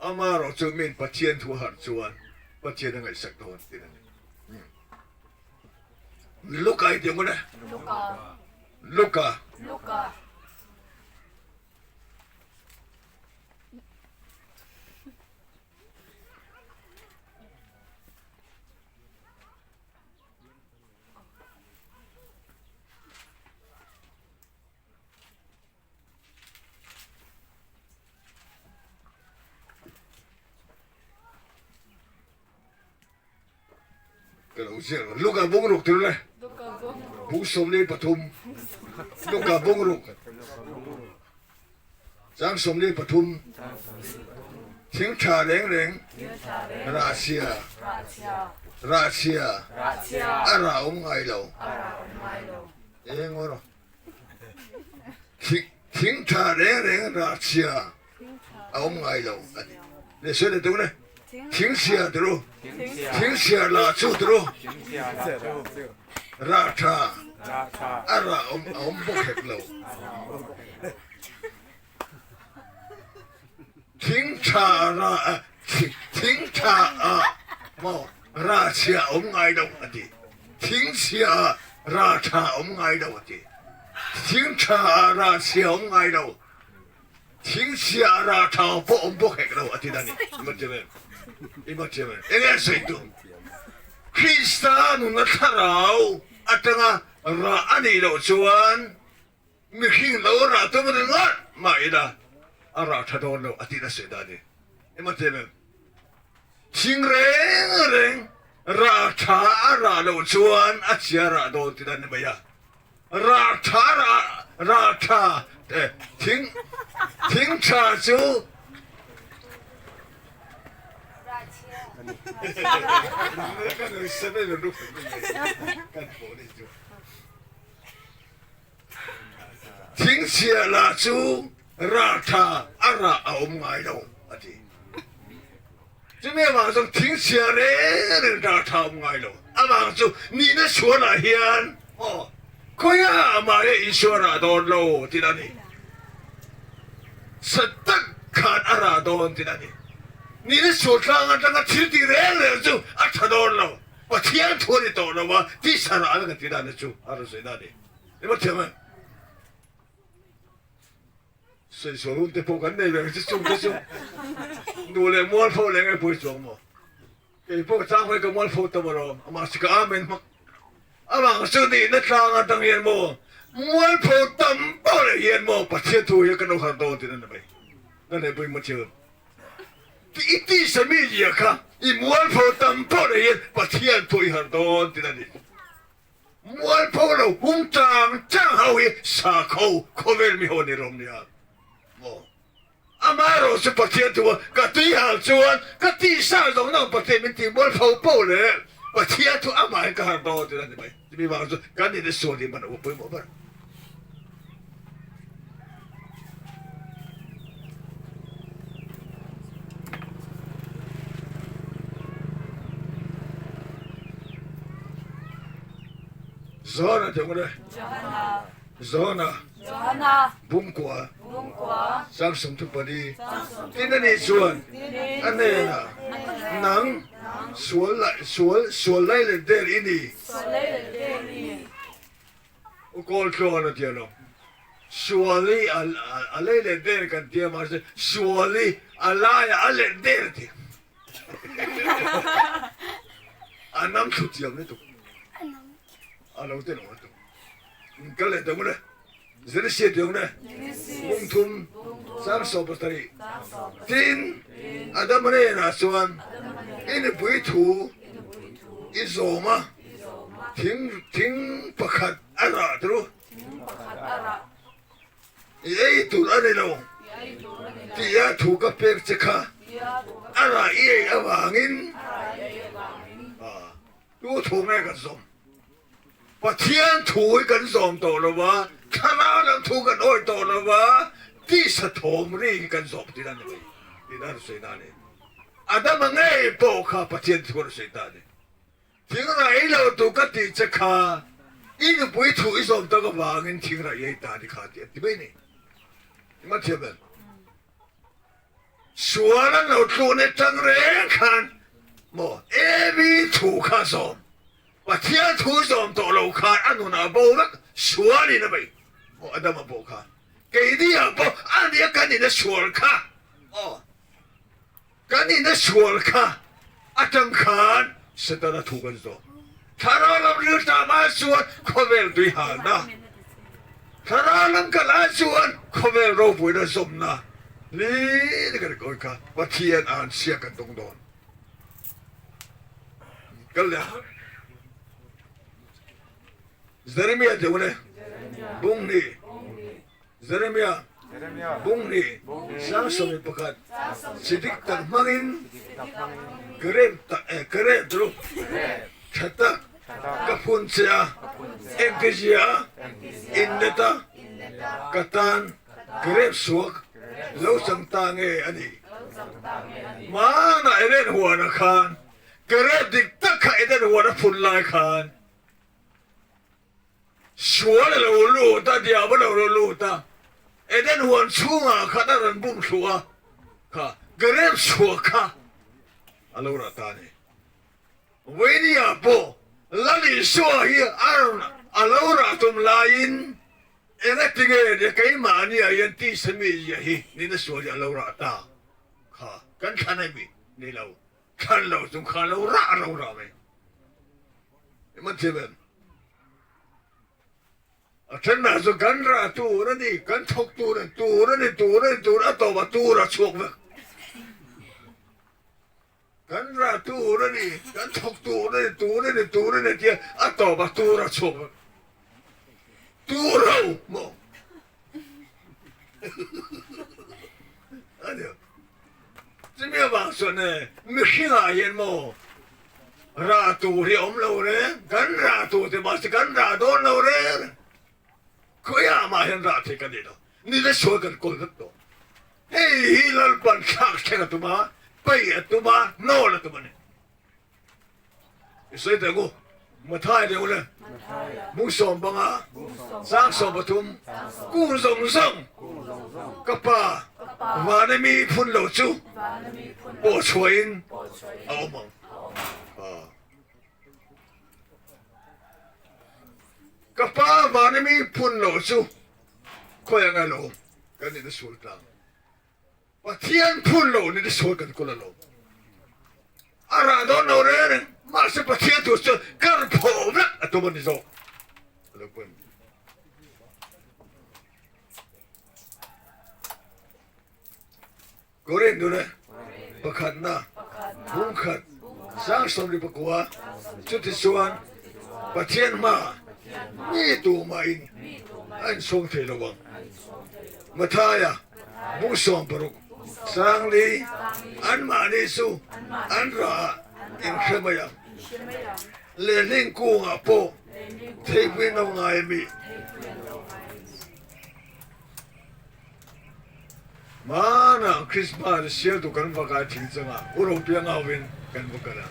Amaherawh chu min Pathian thu a harh chuan Pathian a ngaihsak dawn tin a ni. Luka i ti ang e. Luka. Luka. Luka. Ka lo ziak lo. Luka bungruk tir le. Bung 43. Luka bungruk. Chang 43. Thing tha reng reng. Rahchhia. Rahchhia. A rah awm ngai lo. Eng aw rawh. Thing tha reng reng rahchhia a awm ngai lo a ti. Leh sawi leh tung le. Thing chhia ti ru. Thing chhia lah chu ti ru. Rah tha a rah awm a awm bawk hek lo. Thing tha rah thing tha ah maw rah chhia a awm ngai lo a ti. Thing chhia ah rah tha a awm ngai lo a ti. Thing tha ah rah chhia a awm ngai lo. Thing chhia ah rah tha pawh awm bawk hek lo a ti dan i. I ma thiam em? I ma thiam em? Enge a sawi tum? Krista nuna thlarau atanga rah a nih loh chuan Mihring lo rah tum ringawt mah ila a rah tha dawn lo a tih nasa dan i emaw ti em? Thing reng reng rah tha a rah loh chuan a chia rah dawn ti dan ni mai a, rah tha rah rah tha thing thing tha chu Thingchhiah lah chu rah tha a rah a awm ngai lo, a ti. Chumi avang chuan thingchhiah reng reng rah tha a awm ngai lo. Avang chu nihna chhuanah hian aw khawiah mah hi Isua rah dawn lo tih a ni. Sa tak khan a rah dawn tih a ni. Nihna chhuah tlang atanga thil tih reng reng chu a tha dawn lo. Pathian thu a ni tawh lo a, tisa rah na kan tih dan te chu a rawn sawi na a ni. Emaw thiam em? Sawisawi hun te pawh kan nei ve ang che chung te chu nu leh mualpho leh nge pawi chuang maw? Kei pawh ka chang hawi ka mualpho ta maw lo, amah si ka amen hmak. Amah chu nihna tlang atang hian maw mualpho tam pawh leh hian maw Pathian thu hi kan lo harh dawn tih na ni mai. Na leh pawh i maw thiam em? I tisa mi zia kha i mualpho tam pawh leh hian Pathian pawh i harh dawn tih a ni. Mualpho lo hum chang chang ho hi sakho khawvel mi ho ni rawm nia maw? Amaherawh chu Pathian thu a ka tui hal chuan ka tisa zawng nang Pathian min tih mualpho poh leh Pathian thu amahin ka harh dawn tih a ni mai. Chumi vang chu kan in sual hi man a pawimawh ber. Zona te ngawt e. Zona. Bungkua. Sang 34. Tin a nih chuan a hnenah nang sual sual sual lai leh der i ni. U kawl tluan a ti alawm. Suali a lei leh der kan ti a mahse suali a laiah a let der a ti. A nam thlu chiam lutuk. A lo te lo lutuk. Ka let deuh le. Genesis deuh le. Bung thum sang 17. Tin Adama hnenah chuan i nupui thu. I zawm a, thing thing pakhat a rah tru. I ei tur a ni lo tia thu ka pek che kha a rah i ei avangin tu thu nge kan zawm? Pathian thu hi kan zawm tawh lo va, thlarau lam thu kan awih tawh lo va, tisa thawm ri hi kan zawm tih a ni mai tih a rawn sawi ta a ni. Adama ngei pawh kha Pathian thu a rawn sawi ta a ni. Thingrah ei lo tu ka tih che kha i nupui thu i zawm tak avangin thingrah i ei ta a ni kha tih a ti mai a ni. Engmah thiam em? Sual an lo tluh ni tang reng khan maw Evi thu kha zawm Pathian thu zawm tawh lo khan a nunah bo vek sualin a bei maw Adama pawh kha keini ah pawh a nia kan ina sual kha aw kan ina sual kha atang khan Setana thu kan zawm Thlarau lam riltam ah chuan khawvel tui halna Thlarau lam kal ah chuan khawvel ropuina zawmna hlir kan kawi kha Pathian an sia kan dawng dawn. Kal leh a. Jeremiah deuh le bung hnih Jeremiah bung hnih 21 si dik tak hmangin ka rem tak eh ka rem tru tha tak ka phun che a engtizia a inlet a ka tan ka rem suak lo chang ta nge a ni hmanah Eden huanah khan ka rem dik tak kha Eden huan a phun lai khan Sual a lo lut a, diau a lo lut a, Eden huan chhungah khan a rawn bum thlu a, kha grape chhuah kha a lo rah ta a ni. Vawinia pawh Lal Isua hi a rawn a lo rah tum laiin engatinge nia keimahnia hian tisa mi zia hi nina sual hi a lo rah ta kha kan thlan a mi ni lo, thlan lo chung kha a lo rah a lo rah mai. I man thiam em? A thenah chu kan rah tur a ni, kan thawk tur a ni, tur a ni, tur a ni, tur a tawp a tur a chhuak vek. Kan rah tur a ni, kan thawk tur a ni, tur a ni, tur a ni tia a tawp a tur a chhuak vek. Tur ho maw? A ni. Chumi avang chuan e, mihringah hian maw rah tur hi a awm lo reng, kan rah tur te mahse kan rah dawn lo reng. Khawiah mah hian rah thei ka ni lo, ni le sual kan kawl vek tawh. Hei hi Lalpan thlak thleng a tum a, paih a tum a, hnawl a tum a ni. I sawi teh ngu, Mathai deuh le, Bung 15, Sang 13, Kung zawng zawng ka pa vana mi phun lo chu pawh chhuahin a awm ang. Ka pa vana mi phun lo chu khawi anga lo awm kan in a sul tlang. Pathian phun lo ni sual kan kul alawm. A rah dawn lo reng reng, mahse Pathian thu chuan kar phawh vek a tum a ni zawk. A lo pawimawh. Korin dun e, pakhatna, bungkhat, 29, chuti chuan Pathian hma mi tumahin a inchhawng thei lo ang. Mathaia, Bung 60, Sangli, anmahni chu an rah ah in hre mai ang. Lehling kungah pawh theipui an lo ngai a mi. Hmanah Christmas sialtu kan va kai thing changa U Ropiang auin kan va kal a.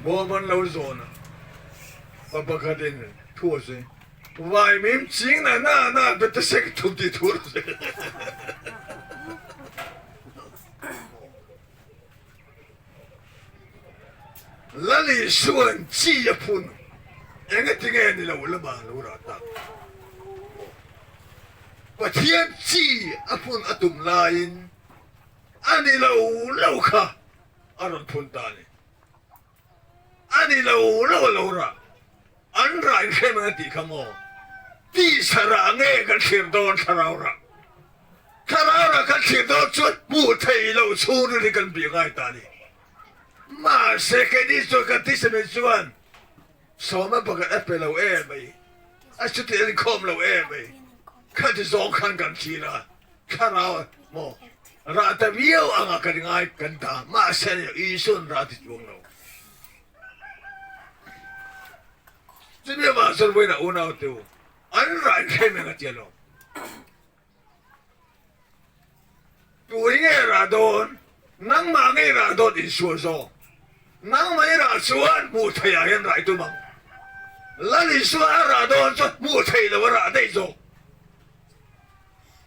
Bawm an lo zawn a, pa pakhatin thu a sawi. Vaimim ching na na na be te sek thum ti thur a sawi. Lal Isua'n chi a phun engatinge ni lo lama lo rah tak? Pathian chi a phun a tum laiin a ni lo lo kha a rawn phun ta a ni. A ni lo lo a lo rah. An rah in hrem ang a tih kha maw? Tisa rah nge kan thlir dawn thlarau rah? Thlarau rah kan thlir dawn chuan hmuh theih loh chhung rin hi kan bih ngai ta a ni. Mahse keini chuan kan tisa mai chuan sawma pakhat a pe lo em mai, a chuti a inkhawm lo em mai, khati zawng khan kan thlir a, thlarau maw rah ta viau anga kan ngai kan ta, mahse Isua'n rah ti chuang lo. Chumi avang chuan vawiinah unaute u, an rah inhrem eng a ti alawm. Tu hi nge rah dawn? Nangmah ngei rah dawn insual zawk. Nangmah i rah chuan hmuh theih ah hian rah i tum ang. Lal Isua a rah dawn chuan hmuh theih lo a rah daih zawk.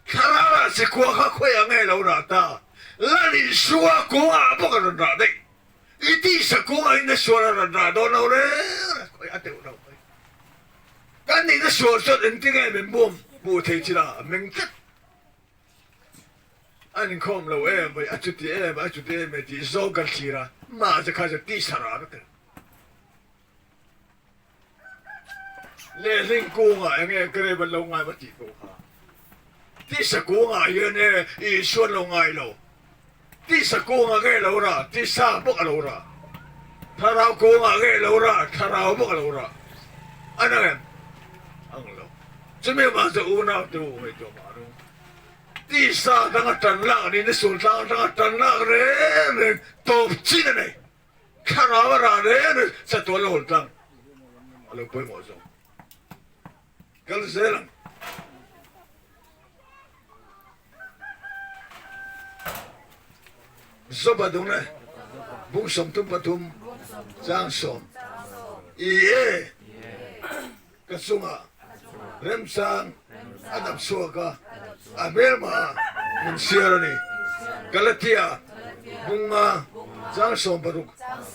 Thlarau rah sikua kha khawiah nge lo rah ta? Lal Isua kungah bawk a rawn rah daih. I tisa kungah in a sual a rawn rah dawn lo reng reng khawiah a teuh lo mai. Kan nihna sual chuan engtinge min bum hmuh thei chin a, a meng tlat. An inkhawm lo em mai, a chuti em a chuti em mai tih zawng kan thlir a, mahse kha chu tisa rah vek a ni. Lehling kungah enge grape an lo ngai va tih pawh kha tisa kungah hian e Isua an lo ngai lo. Tisa kungah nge lo rah, tisa bawk a lo rah. Thlarau kungah nge lo rah, thlarau bawk a lo rah. A nang em? Ang lo. Chumi avang chu unau te u ngaihtuah mah ru. Tisa atanga tan lak niin a sul tlang atanga tan lak reng reng tawp chin a nei. Thlarau a rah reng reng chatuan a hawn tlang a lo pawimawh zawk. Kal zel ang. Zoba dung le bung 33 chang 10. I e ka chungah remchang a dap chhuak a, a hmelma min siar a ni. Galatia bunga chang 16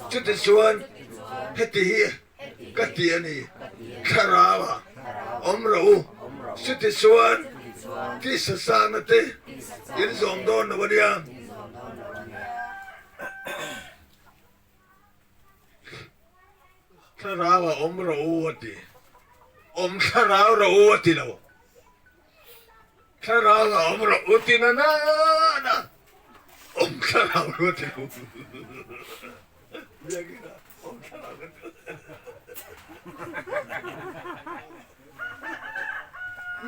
Chutichuan heti hi ka ti a ni, Thlarau ah awm rawh u, chutichuan tisa sangna te in zawm dawn lo a nia. Thlarau ah awm rawh u a ti. Awm thlarau rawh u a ti lo. Thlarau ah awm rawh u ti na na na. Awm thlarau rawh u a ti lo. Biakinn ah awm thlarau kan ti.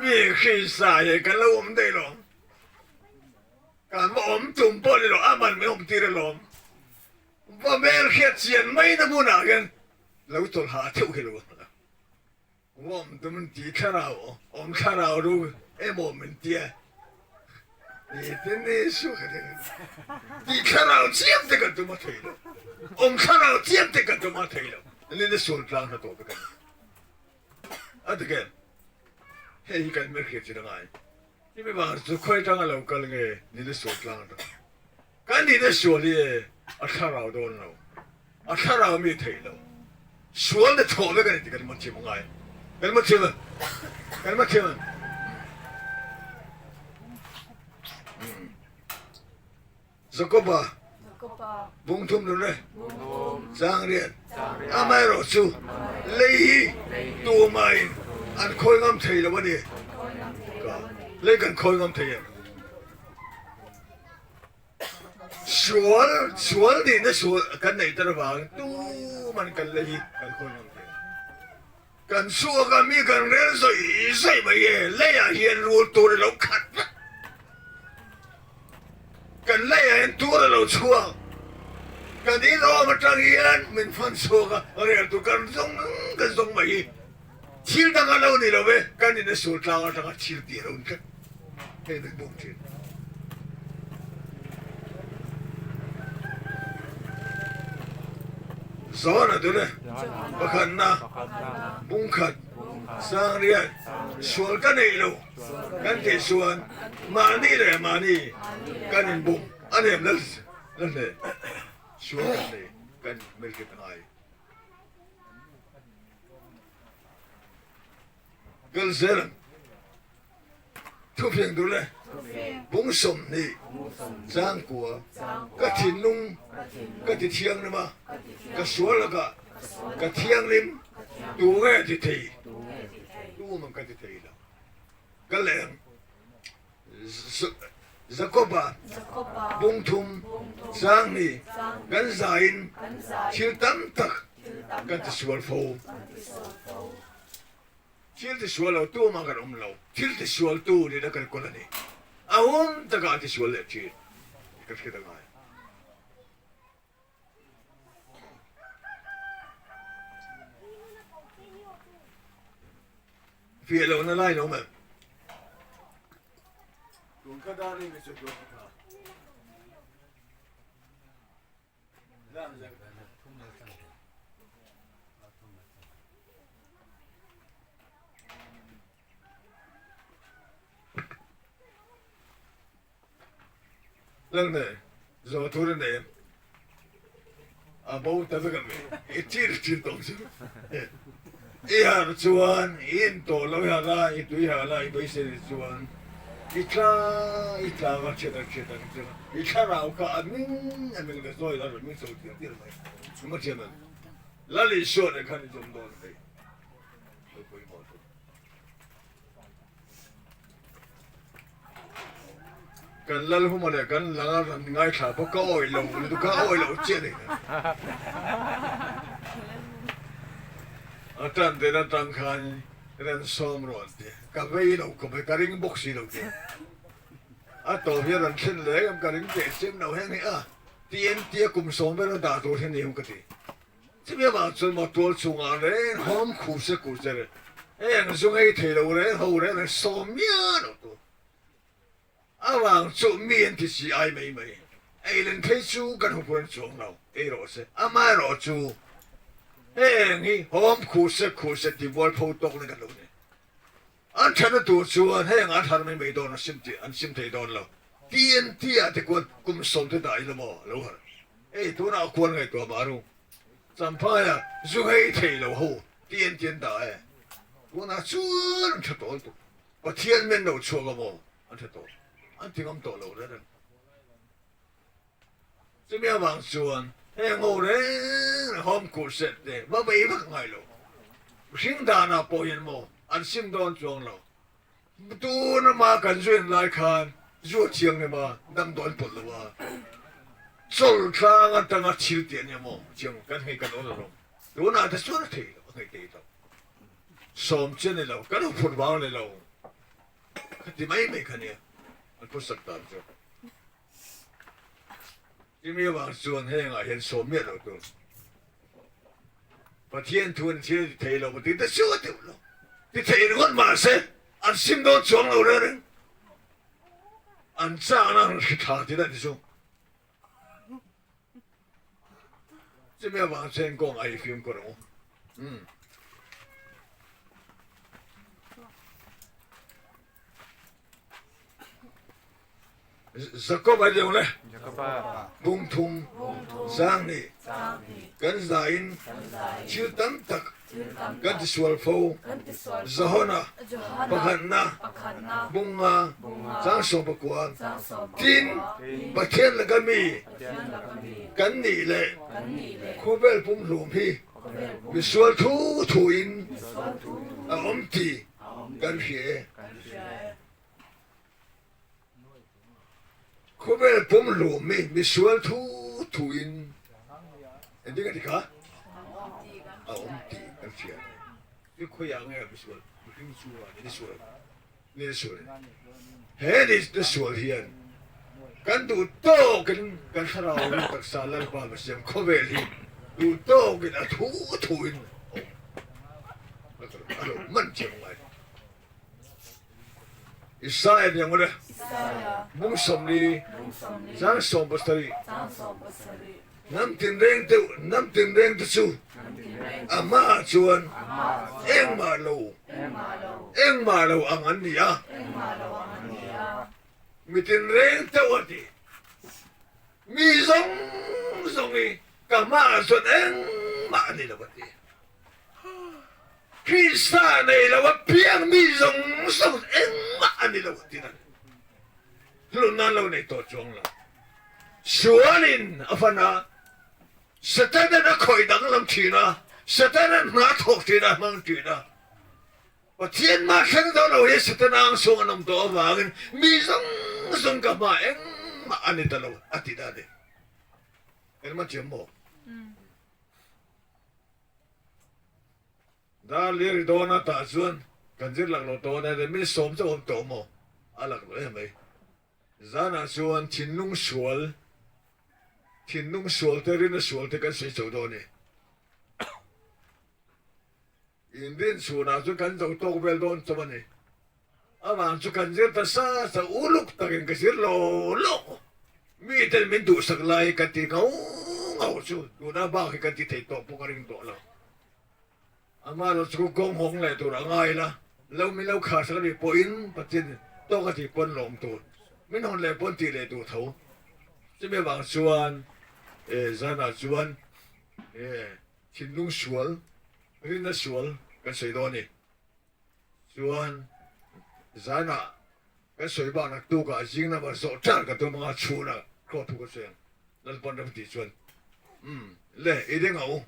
Mi Krista hi kan lo awm daih lo. Kan va awm tum pawh ni lo, aman min awm tir alawm. Va hmel hriat chian mai na hmunah hian lo chawlh hah theuh hi lo a hmang a. Awm tum an ti thlarau awm thlarau ru emaw min tia ni tin ni su kha tin ti thlarau chiam te kan tum a thei lo awm thlarau chiam te kan tum a thei lo ni na sual tlang hna tawh te kan a ti ken hei hi kan hmel hriat chin a ngai ni mi vang chu khawi tanga lo kal nge ni na sual tlang atang Kan nihna sual hi a thlarau dawn lo, a thlarau mi thei lo. Sual na thawh vek a ni tih kan hmathiam a ngai. Kan hmathiam a, kan hmathiam a. Jakoba bung thum nun e, chang riat, amaherawh chu lei hi tumahin an khawi ngam thei lo a ni. Lei kan khawi ngam thei em? Sual, sual nihna sual kan neih tar avangin tuman kan lei hi kan khawi ngam thei lo. Kan chhuak a, mi kan rel zawih zawih mai e, leiah hian rul tur a lo khat vek. Kan leiah hian tur a lo chhuak. Kan inawm atang hian min fan chhuak a, rel tur kan zawng kan zawng mai hi. Thil dang a lo ni lo e, kan in a sul tlang atanga thil tih a lo ni tlat. Hei min bum thin. Zawn a dun e, pakhatna, bungkhat, sangriat, sual ka neih lo kan tih chuan mahni leh mahni kan inbum a nem lal hle. Sual kan nei kan hmelhriat a ngai. Kal zel ang. Thufing duh le bung 20 chang kua ka thinlung ka ti thianghlim a, ka sual lakah ka thianghlim tu nge ti thei tu man ka ti thei lo. Ka leng. Jakoba bung thum chang hnih kan zaiin thil tam tak kan tisual fo. Thil tisual lo tu mah kan awm lo, thil tisual tu nihna kan kawl a ni. A hun takah an tisual leh thin tih kan hriat a ngai. Fiah lohna lai lo meh. Tun kha dar ring chu tuan kha. Lalne, zawh tur a nei em? A bo ta vek a mi? I chil chil tawh chu. I harh chuan i in tawh lo i harh a, i tui harh a, i beisei leh chuan i tla i tlang a chhiat ang chhiat ang chu i thlarau kha a ming a ming ta zawi la rawn ming chho tial tial mai. Chuma thiam em? Lal Isua nen khan i zawm dawn a ni. Lo pawimawh chu. Kan lal huma leh kan lang a rawn ngaithla bawk ka awih lo lutuk ka awih loh chiah nei ta. A tan den atang khan ran sawm rawh an ti ka vei lo khawp e ka ring bawk si lo ti. A tawp hi a rawn thlen leh em ka ring teh chiam lo heng hi a TNT a kum sawm vel a dah tur hi a ni ang ka ti. Chumi avang chuan maw tual chungah reng hawm khu se khu se re eng zu ngei thei lo reng ho reng reng sawm miah lo tur avang chu mi an ti chi ai mai mai. Ei len phei chu kan hmu pawh chuang lo ei rawh se amaherawh chu heng hi hawm khu se khu se ti bual pho tawk na kan lo ni. An thatna tur chuan heng an har mai mai dawn a sim tih an sim thei dawn lo. TNT ah te kuan kum sawm te dah ila maw lo har. Hei tunah a kual ngaihtuah mah ru. Champhai ah zu ngei thei lo ho TNT an dah e. Tunah chuan an tha tawh lutuk. Pathian men lo chhuak a maw an tha tawh. An ti ngam tawh lo reng reng. Chumi avang chuan heng ho reng reng home court set te va vei vak ngai lo. Mihring danah pawh hian maw an sim dawn chuang lo. Tun ama kan zu en lai khan zu a thianghlim a, damdawi an pawlh lo a. Chawl tlang atanga thil tih a nia maw chiang kan hei kan awn alawm. Tunah te chuan a thei lo, a nghei thei lo. Sawm chi a ni lo, kan huphurh vang a ni lo. Khati mai mai kha nia an khawsak dan chu. Chumi avang chuan hengah hian sawm miah lo tur Pathian thu an thil ti thei lo maw tih te chu a deuh lo. Ti thei ringawt mahse an sim dawn chuang lo reng reng. An chakna an hri tha tih daih te chu. Chumi avang chuan kawng a i fimkhur ang u. Umm. Jakob a deuh le bung thum zang nih kan zain thil tam tak kan tisual fo. Johana pakhatna bunga chang 19 tin Pathian laka mi kan nih le khawvel pumhlum hi misual thu thu in a awm ti kan hria e. Khawvel pumhlum mi misual thu thu in engtin ka ti kha? A awm ti kan hria a ni. Hi khawiah nge misual mihring chungah ni sual ni sual he ni ni sual hian kan duh tawkin kan thlarau ring taksa Lalpa va siam khawvel hi duh tawkin a thu thu in a awm a lo man thiam ngai. Isaiah nih ang ule bung 40 cang 17 Hnam tinreng te hnam tinreng te chu amah ah chuan engmah lo engmah lo ang an ni a mi tinreng deuh a ti mi zawng zawng hi ka hmaah chuan engmah a ni lo a ti. Krista nei lo a piang mi zawng zawng engmah a ni lo tin a ni. Hlun nan lo nei tawh chuang lo. Sualin a fan a, Satanan a khawih danglam thin a, Satanan hna thawk thin a, hmang thin a. Pathian mah thleng dawn lo hi Satana ang chhung an awm tawh avangin mi zawng. zawng ka hma engmah a ni ta lo a ti ta a ni. Engmah thiam maw? Dar lir dawn a tah chuan kan zir lak lo tawh a ni, min sawm chauh awm tawh maw? A lak lo em mai. Zanah chuan thinlung sual, thinlung sual te rinna sual te kan sawi chho dawn a ni. Inrin chhunah chuan kan zo tawk vel dawn chauh a ni. Amah chu kan zir ta sa sa uluk takin ka zir lo lo. Miten min duhsak lai hi kan ti ngau ngau chu tuna bak hi kan ti thei tawh pawh ka ring tawh lo. Amaherawh chu kawng hawng leh tur a ngai la, lo min lo khar sak anih pawhin Pathian tawk a tih pawn lawm tur, min hawn leh pawn tih leh tur tho. Chumi avang chuan zanah chuan thinlung sual, rinna sual kan sawi dawn a ni. Chuan zanah kan sawi bak naktukah zing lamah zawh ṭan ka tum anga chhunah khaw thu ka sawi ang. Lalpan ram tih chuan, Umm le, i ding a u.